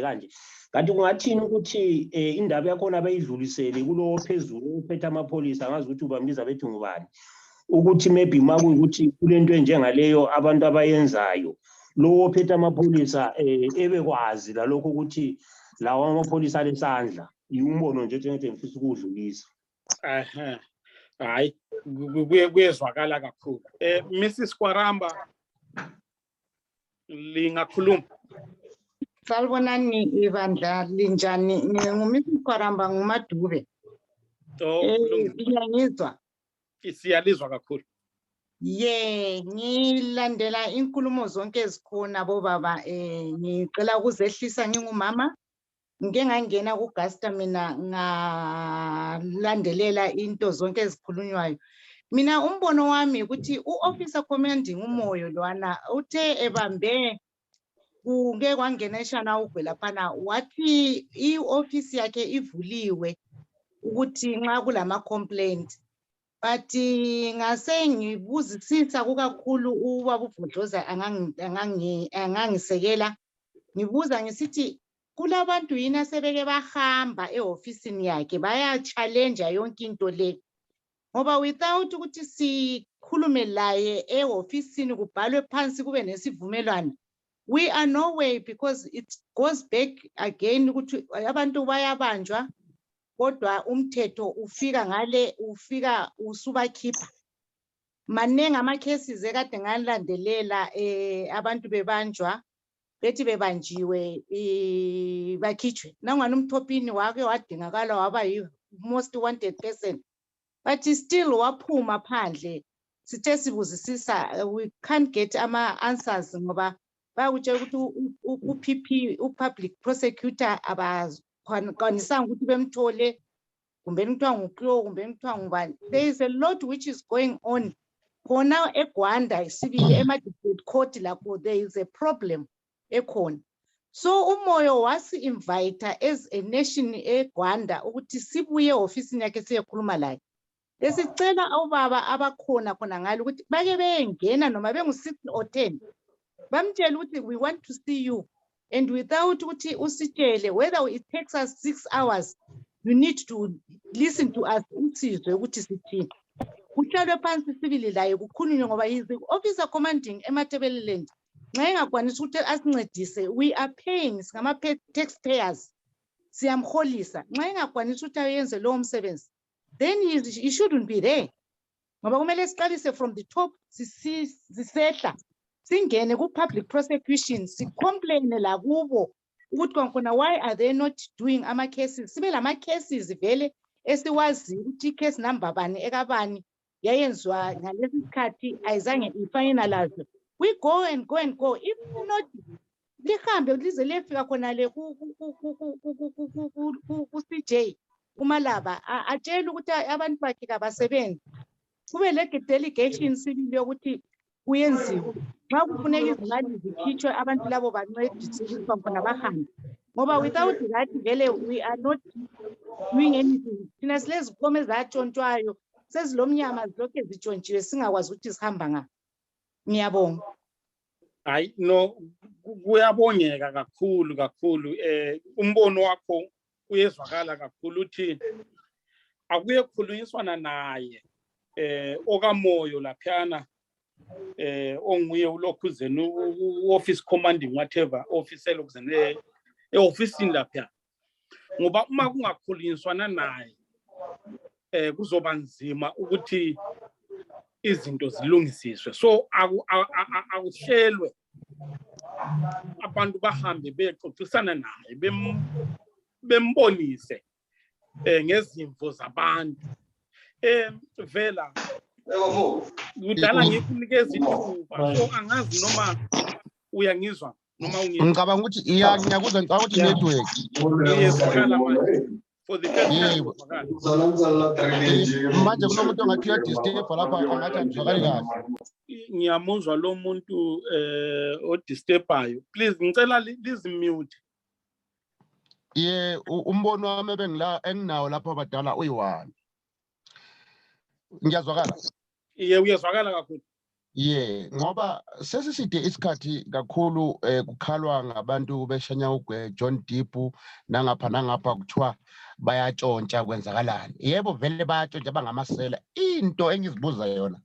kanti kungathini ukuthi indaba yakhona bayidlulisele kulo phezulu uphethe amapholisa ngazi ukuthi ubambiza bethi ngubani ukuthi maybe makuyukuthi kulento enjengaleyo abantu abayenzayo lo ophethe amapholisa ebekwazi lalokho ukuthi lawo amapholisa lesandla umbono nje njengoba ngifisa ukudlulisa hayi kuyezwakala kakhulu Mrs Kwaramba lingakhuluma Salibonani ibandla linjani ngumrs Kwaramba ngumadube ngiyangizwa siyalizwa kakhulu ngilandela inkulumo zonke ezikhona bobaba ngicela ukuzehlisa ngingumama ngike ngangena kuGasta mina ngalandelela into zonke ezikhulunywayo mina umbono wami ukuthi uofficer commanding umoyo lwana uthe ebambe kuke kwangena eshana ugwelaphana wathi ioffice yakhe ivuliwe ukuthi nxa kulama complaint but ngase ngibuzisisa kukakhulu ubaba uVudloza angangisekela ngibuza ngisithi kulabantu yini asebeke bahamba eofisini yakhe baya challenge yonke into le ngoba without ukuthi sikhulume laye eofisini kubhalwe phansi kube nesivumelwano we are no way because it goes back again ukuthi abantu bayabanjwa kodwa umthetho ufika ngale ufika usubakhipha manengi ama cases ekade ngalandelela abantu bebanjwa bethi bebanjiwe bakhitshwe nangwana umthopini wake wadingakala waba yi most wanted person but still waphuma phandle sithe sibuzisisa we can't get ama answers ngoba bayakutshela ukuthi uPP upublic prosecutor abakwanisanga ukuthi bemthole kumbe kuthiwa nguPro kumbe kuthiwa ngubani there is a lot which is going on khona eGwanda sibili ema-district court lapho there is a problem ekhona so umoyo wasi invite as a nation eGwanda ukuthi sibuye ofisini yakhe siyekhuluma laye lesicela obaba abakhona khona ngalo ukuthi bake beyengena noma bengu6 or 10 bamtshela ukuthi we want to see you and without ukuthi usitshele whether it takes us 6 hours you need to listen to us usizwe ukuthi sithini kuhlalwe phansi sibili laye kukhulunywe ngoba is the officer commanding eMatebeleland nxa engakwanisa ukuthi asincedise we are paying ngama taxpayers siyamholisa nxa engakwanisa ukuthi ayenze lowo msebenzi then he shouldn't be there. Ngoba kumele siqalise from the top sisehla singene ku-public prosecution si-complain lakubo ukuthi kwakhona why are they not doing ama-cases sibe lama-cases vele esiwaziyo ukuthi i-case number bani ekabani yayenziwa ngalesi sikhathi ayizange ifinalize. We go and go and go. If not, lihambe lize liyefika khona le ku-CJ uMalaba atshela ukuthi abantu bakhe kabasebenzi. Kube le delegation sibili yokuthi kuyenziwe. Nxa kufuneka izimali zikhitshwe abantu labo bancedise ukuthi khona bahambe. Ngoba without that vele we are not doing anything. Thina silezikomo ezatshontshwayo sezilomnyama zilokhu zitshontshiwe singakwazi ukuthi sihamba nga. Ngiyabonga. Hayi no kuyabongeka kakhulu umbono wakho uyezwakala kakhulu uthi akuye kukhulunyiswana naye okamoyo laphana onguye ulokhuzeni office commanding whatever office elokuzene eofficeini lapha ngoba uma kungakhulunyiswana naye kuzoba nzima ukuthi izinto zilungisiswe. So akuhlelwe abantu bahambe bexoxisana naye bembonise ngezimvo zabantu vela kudala ngikunikeza ithuba. So angazi noma uyangizwa noma ungizwa. Ngicabanga ukuthi ngiyakuzwa ngicabanga ukuthi network iyezwakala manje for the first time manje kunomuntu ongathiya disturb lapha angathi akuzwakali kahle. Ngiyamuzwa lo muntu odisturbayo. Please ngicela lizimute. Umbono wami enginawo lapha abadala uyi-1. Ngiyazwakala? Uyezwakala kakhulu. Ngoba sesiside isikhathi kakhulu kukhalwa ngabantu beshanya ugwe John Deep nangapha kuthiwa bayatshontsha kwenzakalani. Yebo vele bayatshontsha bangamasela. Into engizibuza yona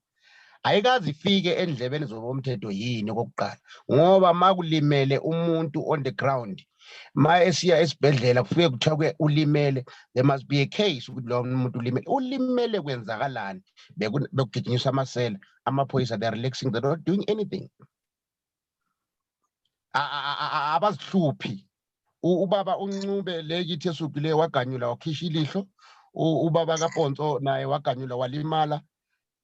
ayikazi ifike endlebeni zomthetho yini kokuqala ngoba makulimele umuntu on the ground ma esiya esibhedlela kufike kuthiwa ulimele, there must be a case ukuthi lo muntu ulimele kwenzakalani bekugijinyiswa amasela amapholisa they are relaxing, they are not doing anything. Abazihluphi ubaba uncube le kithi esukile waganyula wakhisha ilihlo, ubaba kaPonto naye waganyula walimala.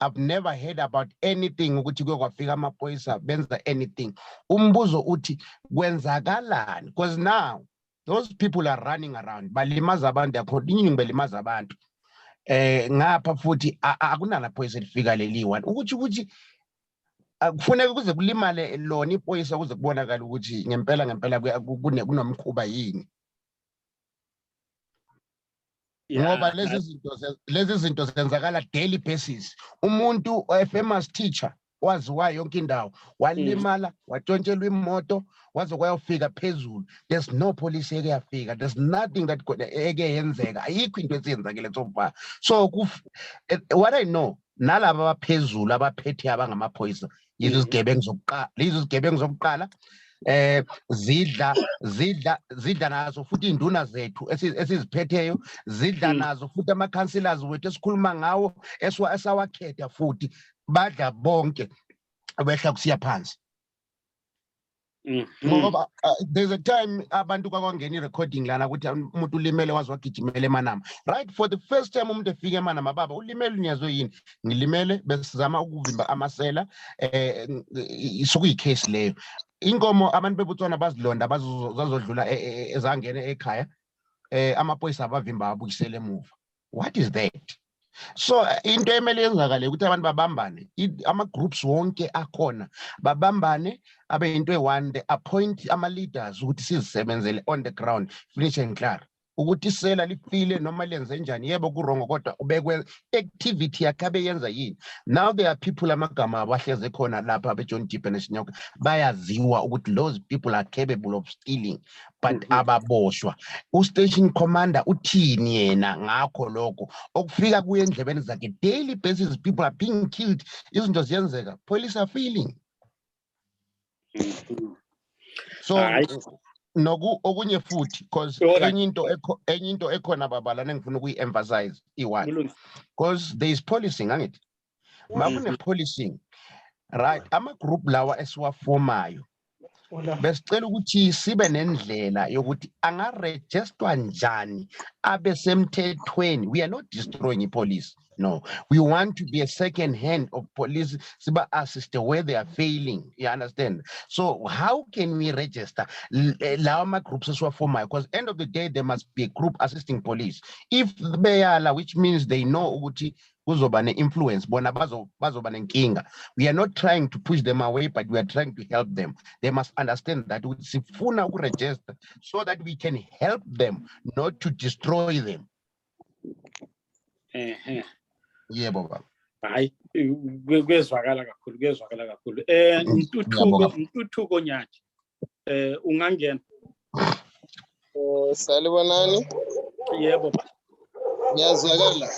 I've never heard about anything ukuthi kwafika amaphoyisa benza anything. Umbuzo uthi kwenzakalani? Because now those people are running around balimaza abantu, they are continuing belimaza abantu. Ngapha futhi akunala phoyisa lifika leli1 ukuthi kufuneka kuze kulimale lona iphoyisa kuze kubonakala ukuthi ngempela kunomkhuba yini. Ngoba lezi zinto zenzakala daily basis. Umuntu famous teacher waziwayo yonke indawo walimala watshontshelwa imoto waze kwayofika phezulu. There's no police eke yafika, there's nothing that eke yenzeka, ayikho into esiyenzakile so far. So what I know nalaba abaphezulu abaphethe abangamaphoyisa izigebengu zokuqala zidla nazo futhi induna zethu esiziphetheyo zidla nazo futhi ama-councillors wethu esikhuluma ngawo esawakhetha futhi badla bonke behla kusiya phansi. Ngoba there's a time abantu kwakwangena i-recording lana ukuthi umuntu ulimele waze wagijimela eManama. Right, for the first time umuntu efika eManama, baba ulimele unyazwe yini? Ngilimele besizama ukuvimba amasela sokuyicase leyo. Inkomo abantu bebutswana bazilonda bazodlula ezangene ekhaya amaphoyisa abavimba abuyisele emuva. What is that? So into emele yenzakale ukuthi abantu babambane, ama-groups wonke akhona babambane abe into e-1, they appoint ama-leaders ukuthi sizisebenzele on the ground, finish and clear. Ukuthi isela lifile noma lenze njani yebo kurongo kodwa ubekwe activity yakhe abeyenza yini. Now there are people amagama abahleze khona lapha abeJohn Deep neSinyoka bayaziwa ukuthi those people are capable of stealing but ababoshwa. U-station commander uthini yena ngakho lokho okufika kuye endlebeni zakhe daily basis, people are being killed, izinto ziyenzeka, police are failing. So okunye futhi because enye into ekhona babala nengifuna ukuyi-emphasize i-one because there is policing angithi makune policing right ama-group lawa esiwafomayo besicela ukuthi sibe nendlela yokuthi angarejistwa njani abe semthethweni. We are not destroying police. No, we want to be a second hand of police, siba assist where they are failing. You understand? So how can we register lawa groups esiwafomayo? Because end of the day there must be a group assisting police. If beyala, which means they know ukuthi kuzoba ne-influence bona bazoba nenkinga. We are not trying to push them away, but we are trying to help them. They must understand that sifuna ukuregister so that we can help them, not to destroy them. Yeah, baba. Hayi kwezwakala kakhulu. Ntuthuko Nyathi. Ungangena. Salibonani. Yebo baba. Ngiyazwakala.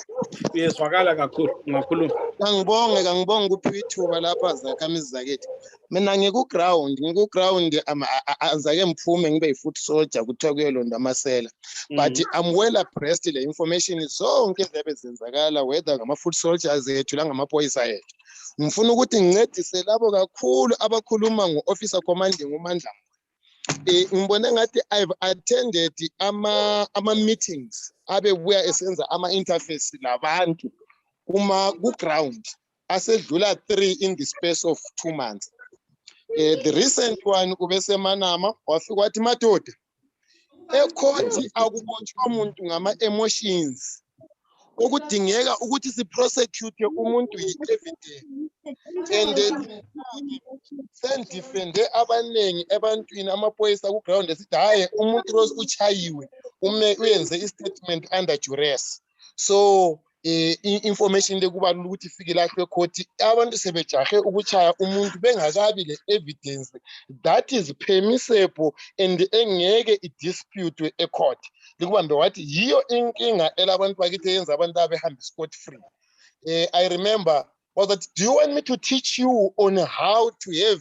Uyezwakala kakhulu ngakhuluma. Ngangibonga kuphi ithuba lapha Izakhamizi zakithi. Mina ngikuground azake ngiphume ngibe yi-foot soldier kuthiwa kuyolonda amasela. But I'm well abreast le information zonke ezabe zenzakala whether ngama-foot soldiers ethu la ngamapholisa ethu. Ngifuna ukuthi ngincedise labo kakhulu abakhuluma ngo-officer commanding uMandla. Ngibone ngathi I've attended ama-meetings abebuya esenza ama-interface labantu ku-ground asedlula 3 in the space of 2 months. The recent one ubesemanama wafika wathi madoda ekhoti akubotshwa umuntu ngama-emotions okudingeka ukuthi siprosecute umuntu yi-evidence and sendifende abaningi ebantwini amaphoyisa ku-ground esithi hayi umuntu Rose uchayiwe uyenze i-statement under duress. So information lekubalula ukuthi ifike lahle ekhoti abantu sebejahe ukuchaya umuntu bengakabi le evidence that is permissible and engeke idispute ecourt. Likubambe wathi yiyo inkinga elabantu bakithi yenza abantu abehambe scot free. I remember was that, do you want me to teach you on how to have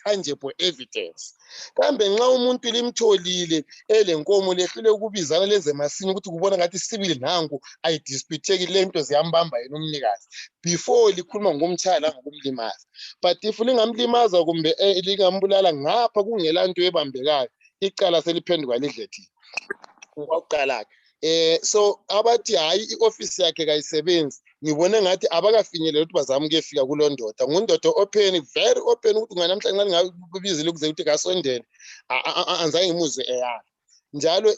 tangible evidence? Kambe nxa umuntu limtholile elenkomo lehlule ukubizana lezemasini ukuthi kubona ngathi sibili nangu ayidisputeki le nto ziyambamba yena umnikazi before likhuluma ngomtshaya ngokumlimaza. But if lingamlimaza kumbe lingambulala ngapha kungela nto ebambekayo icala seliphenduka lidlethile ngokuqala. So abathi hayi i-office yakhe kayisebenzi ngibone ngathi abakafinyelela ukuthi bazame ukufika kulondoda ngundoda open, very open ukuthi nganamhlanje ngabizile ukuze ukuthi kasondele anzange ngimuze eyala njalo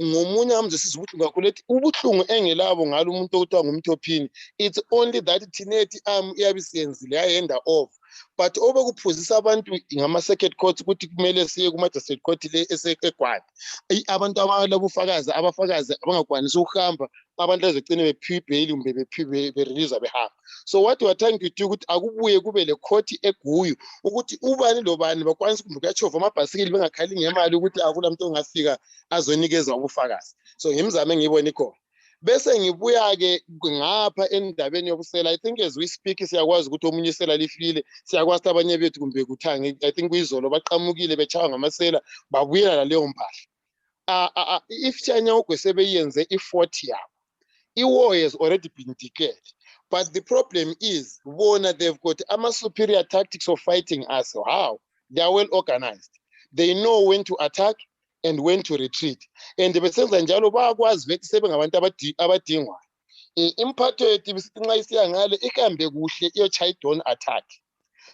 ngomunye amzosizwe ubuhlungu kakhulu ethi ubuhlungu engelabo ngalo umuntu okuthiwa ngumthophini. It's only that thinethi iyabe isiyenzile yayenda off, but obekuphuzisa abantu ngama-circuit court ukuthi kumele siye kuma-district court le eseGwanda abantu abalabufakazi abafakazi abangakwanisi ukuhamba abantu ezegcine bephiwe ibheyili kumbe berelease behamba. So what we are trying to do ukuthi akubuye kube le court eGuyu ukuthi ubani lobani bakwanisa kumbe kuyachova amabhasikili bengakhali ngemali ukuthi akula muntu ongafika azonikeza ubufakazi. So ngimzame ngibone khona bese ngibuya-ke ngapha endabeni yobusela. I think as we speak siyakwazi ukuthi omunye isela lifile, siyakwazi abanye bethu kumbe kuthange I think kuyizolo baqamukile bechawa ngamasela babuyela laleyo mpahla. If Chanyawugwe sebeyenze i-40 yabo, i-war has already been declared. But the problem is, they've got superior tactics of fighting us. How? They are well organized. They know when to attack and when to retreat. And the besenza njalo bayakwazi vethi sebengabantu abadingwayo. Impatho yethu bisithi nxa isiya ngale ihambe kuhle iyo-chai dawn attack.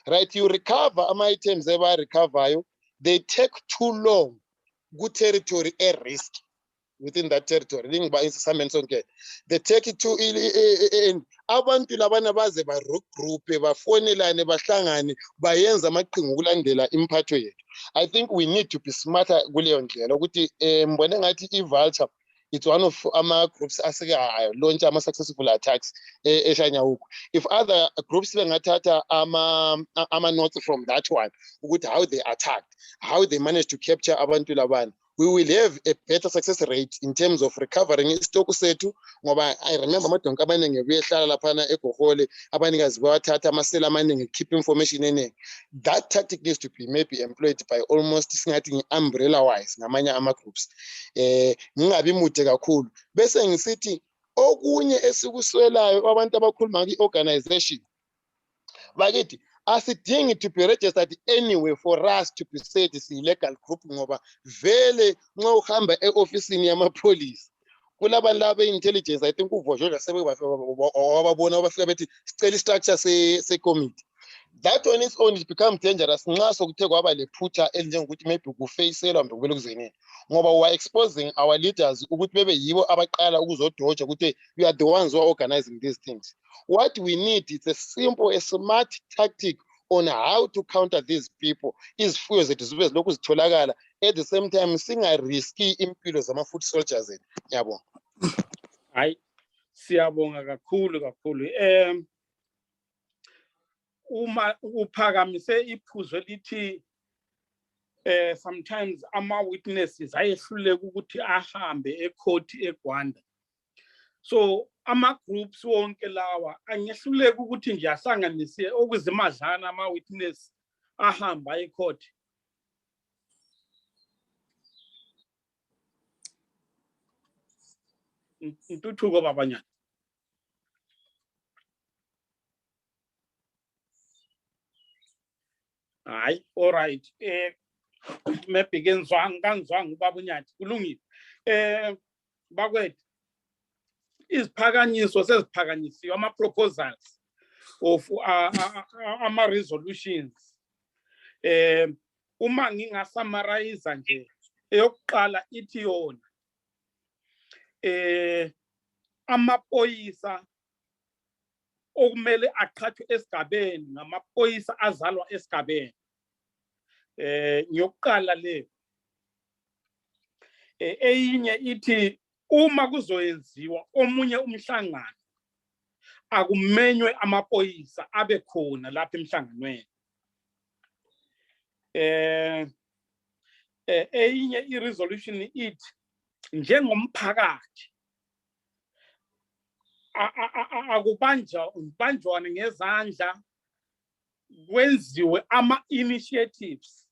Right, you recover ama-items eba-recovayo, they take too long ku-territory risk. Within that territory, they take it to abantu labana baze bagroupe bafonelane bahlangane bayenza amaqhinga ukulandela impatho yethu. I think we need to be smarter kuleyo ndlela ukuthi mbone ngathi i-Vulture it's one of ama-groups aseke launch ama-successful attacks eShanyawugwe. If other groups bengathatha ama-notes from that one ukuthi how they attacked, how they managed to capture abantu labana, we will have a better success rate in terms of recovering istock sethu ngoba I remember amadonka abaningi ebuyehlala laphana eGohole abanikazi bawathatha amasela amaningi keep information eningi. That tactic needs to be maybe employed by almost singathi umbrella wise ngamanye ama groups ngingabi mude kakhulu bese ngisithi okunye esikuswelayo abantu abakhuluma nge-organization bakithi asidingi to be registered anyway for us to be said si-legal group ngoba vele nxa uhamba e-ofisini yamapholisa kulabantu laba be-intelligence I think uvojoja sebewababona abafika bethi sicela i-structure se-committee. That on its own it becomes dangerous nxa sokuthe kwaba lephutha elinjengokuthi maybe kufayiselwa mbe kubele kuzenini ngoba we are exposing our leaders ukuthi bebe yibo abaqala ukuzodoja ukuthi we are the ones who are organizing these things. What we need is a simple, a smart tactic on how to counter these people. Izifuyo zethu zibe zilokhu zitholakala at the same time singa-riski impilo zama-foot soldiers zethu. Ngiyabonga. Hayi, siyabonga kakhulu. Uma uphakamise iphuzo lithi sometimes ama-witnesses ayehluleka ukuthi ahambe ecourt eGwanda. So ama-groups wonke lawa angehluleka ukuthi nje ahlanganise okuzimadlana ama-witness ahamba ecourt. Intuthuko babanyana. Hayi, all right. Maybe ngangizwanga ubaba uNyathi kulungile. Bakwethu iziphakanyiso seziphakanyisiwe ama-proposals of ama-resolutions. Uma ngingasamarayiza nje eyokuqala ithi yona amaphoyisa okumele aqhathwe esigabeni ngamaphoyisa azalwa esigabeni. Ngiyokuqala le eyinye ithi uma kuzoyenziwa omunye umhlangano akumenywe amaphoyisa abe khona lapha emhlanganweni. Eyinye i-resolution ithi njengomphakathi akubanjwane ngezandla kwenziwe ama-initiatives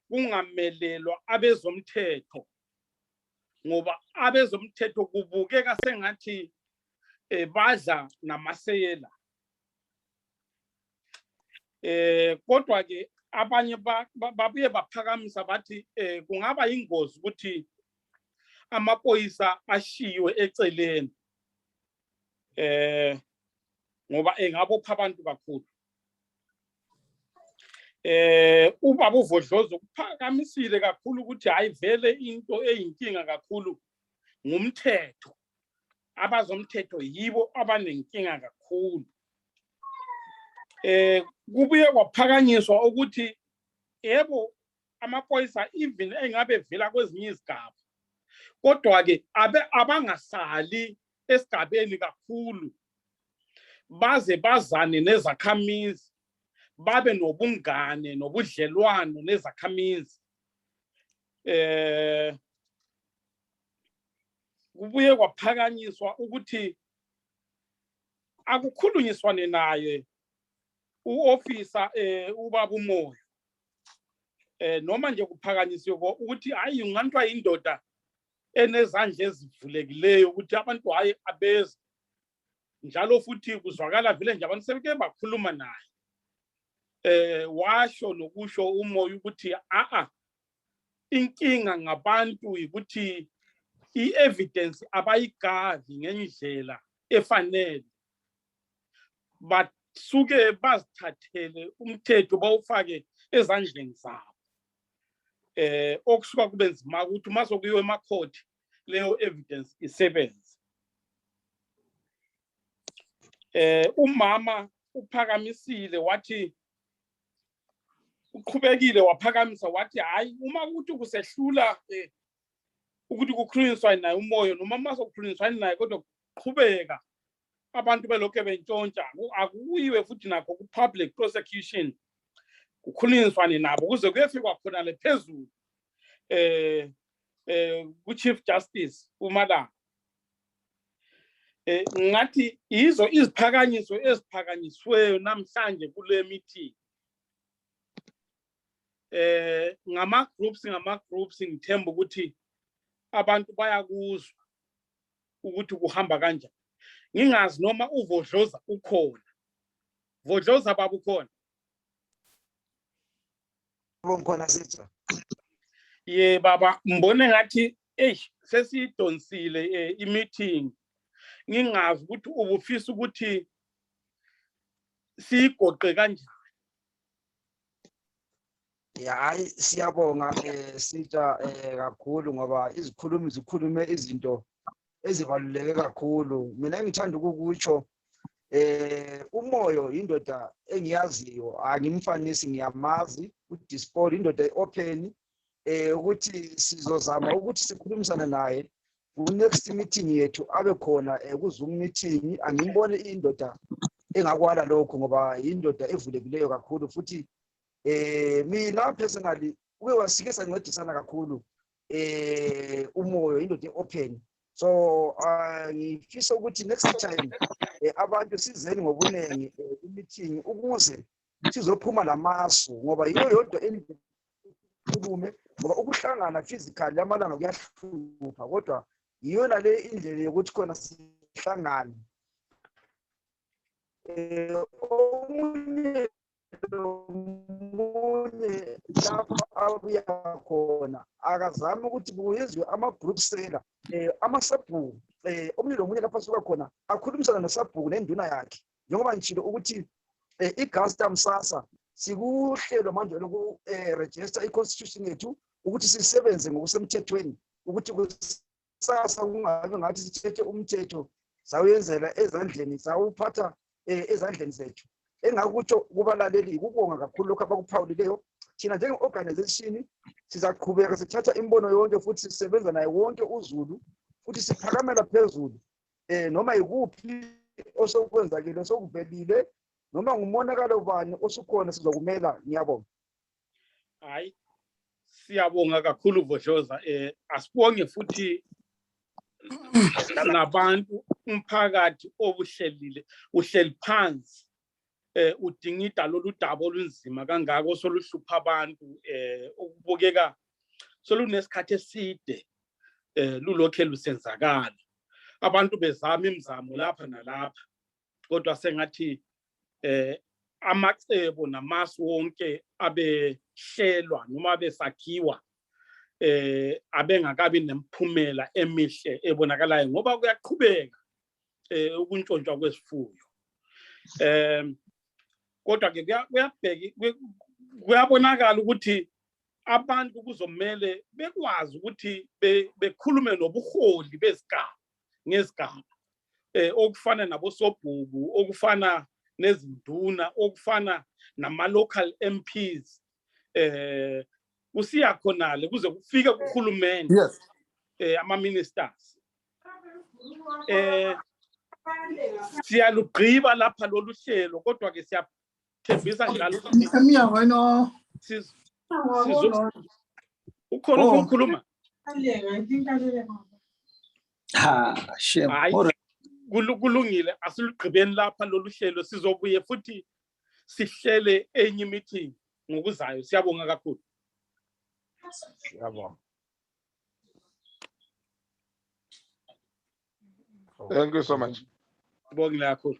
kungamelelwa abezomthetho ngoba abezomthetho kubukeka sengathi badla namasela. Kodwa ke abanye babuye baphakamisa bathi kungaba ingozi ukuthi amaphoyisa ashiwe eceleni ngoba engabopha abantu kakhulu. Ubaba uVodlozi ukuphakamisile kakhulu ukuthi hayi vele into eyinkinga kakhulu ngumthetho. Abazomthetho yibo abanenkinga kakhulu. Kubuye kwaphakanyiswa ukuthi yebo amaphoyisa even engabe vela kwezinye izigaba kodwa ke abangasali esigabeni kakhulu baze bazane nezakhamizi babe nobungane nobudlelwano nezakhamizi. Kubuye kwaphakanyiswa ukuthi akukhulunyiswane naye uofficer ubaba umoya noma nje kuphakanyisiwe ukuthi hayi ngantwa indoda enezandla ezivulekileyo ukuthi abantu hayi abeze njalo futhi kuzwakala vile nje abantu sebeke bakhuluma naye. Washo nokusho umoya ukuthi inkinga ngabantu ukuthi i-evidence abayigavi ngendlela efanele basuke bazithathele umthetho bawufake ezandleni zabo. Okusuka kube nzima ukuthi uma sokuyiwe emakhoti leyo evidence isebenze. Umama uphakamisile wathi uqhubekile waphakamisa wathi hayi uma ukuthi kusehlula ukuthi kukhulunyiswa naye umoya noma mase kukhulunyiswa naye kodwa kuqhubeka abantu belokho bentshontsha akuyiwe futhi nakho ku public prosecution kukhulunyiswane nabo kuze kuyefika khona le phezulu ku-Chief Justice uMalanga ngathi izo iziphakanyiso eziphakanyisiweyo namhlanje kule meeting ngama-groups ngithemba ukuthi abantu bayakuzwa ukuthi kuhamba kanjani. Ngingazi noma uvodloza ukhona. Vodloza baba ukhona? Bonkhona sitha. Ye baba mbone ngathi sesidonsile i-meeting. Ngingazi ukuthi ubufisa ukuthi sigoqe kanjani. Ya hayi siyabonga sitha kakhulu ngoba izikhulumi zikhulume izinto ezibaluleke kakhulu. Mina ngithanda ukukutsho umoyo indoda engiyaziyo, angimfanisi ngiyamazi, uDispol indoda open ukuthi sizozama ukuthi sikhulumisane naye ku-next meeting yethu abe khona ku-Zoom meeting. Angimbone indoda engakwala lokho ngoba indoda evulekileyo kakhulu futhi mina personally uke wasike sancedisana kakhulu umoyo indoda open. So ngifisa ukuthi next time abantu sizeni ngobunengi i-meeting ukuze sizophuma lamasu ngoba yiyo yodwa endikhulume ngoba ukuhlangana physically amalanga kuyahlupha kodwa yiyona le indlela yokuthi khona sihlangane. Omunye lapho abuya khona akazama ukuthi kuyenziwe ama-group sela amasabhuku omunye nomunye lapho asuka khona akhulumisana nosabhuku nenduna yakhe njengoba ngitshilo ukuthi igasta msasa sikuhlelo manje loku-register i-constitution yethu ukuthi sisebenze ngokusemthethweni ukuthi kusasa kungabe ngathi sithethe umthetho sawuyenzela ezandleni sawuphatha ezandleni zethu. Engakutsho kubalaleli ukubonga kakhulu lokho abakuphawulileyo. Thina njenge-organization sizaqhubeka sithatha imbono yonke futhi sisebenza naye wonke uZulu futhi siphakamela phezulu noma yikuphi osokwenzakile sokuvelile noma ngumonakalo bani osukhona sizokumela. Ngiyabonga. Hayi siyabonga kakhulu Vodloza. Asibonge futhi nabantu umphakathi obuhlelile uhleli phansi udingida lolu daba olunzima kangako soluhlupha abantu ukubukeka solunesikhathi eside lulokhe lusenzakala. Abantu bezama imizamo lapha nalapha kodwa sengathi amacebo namasu wonke abehlelwa noma abesakhiwa abengakabi nemphumela emihle ebonakalayo ngoba kuyaqhubeka ukuntshontsha kwezifuyo. Kodwa ke kuyabonakala ukuthi abantu kuzomele bekwazi ukuthi bekhulume nobuholi bezigaba ngezigaba okufana nabosobhuku, okufana nezinduna, okufana nama-local MPs kusiya khonale kuze kufike kuhulumeni. Yes. Ama-ministers siyalugqiba lapha lolu hlelo kodwa ke siyathembisa njalo ukuthi ukhona ukukhuluma. Kulungile asilugqibeni lapha lolu hlelo sizobuye futhi sihlele enye meeting ngokuzayo. Siyabonga kakhulu. Siyabonga. Thank you so much. Sibongile kakhulu.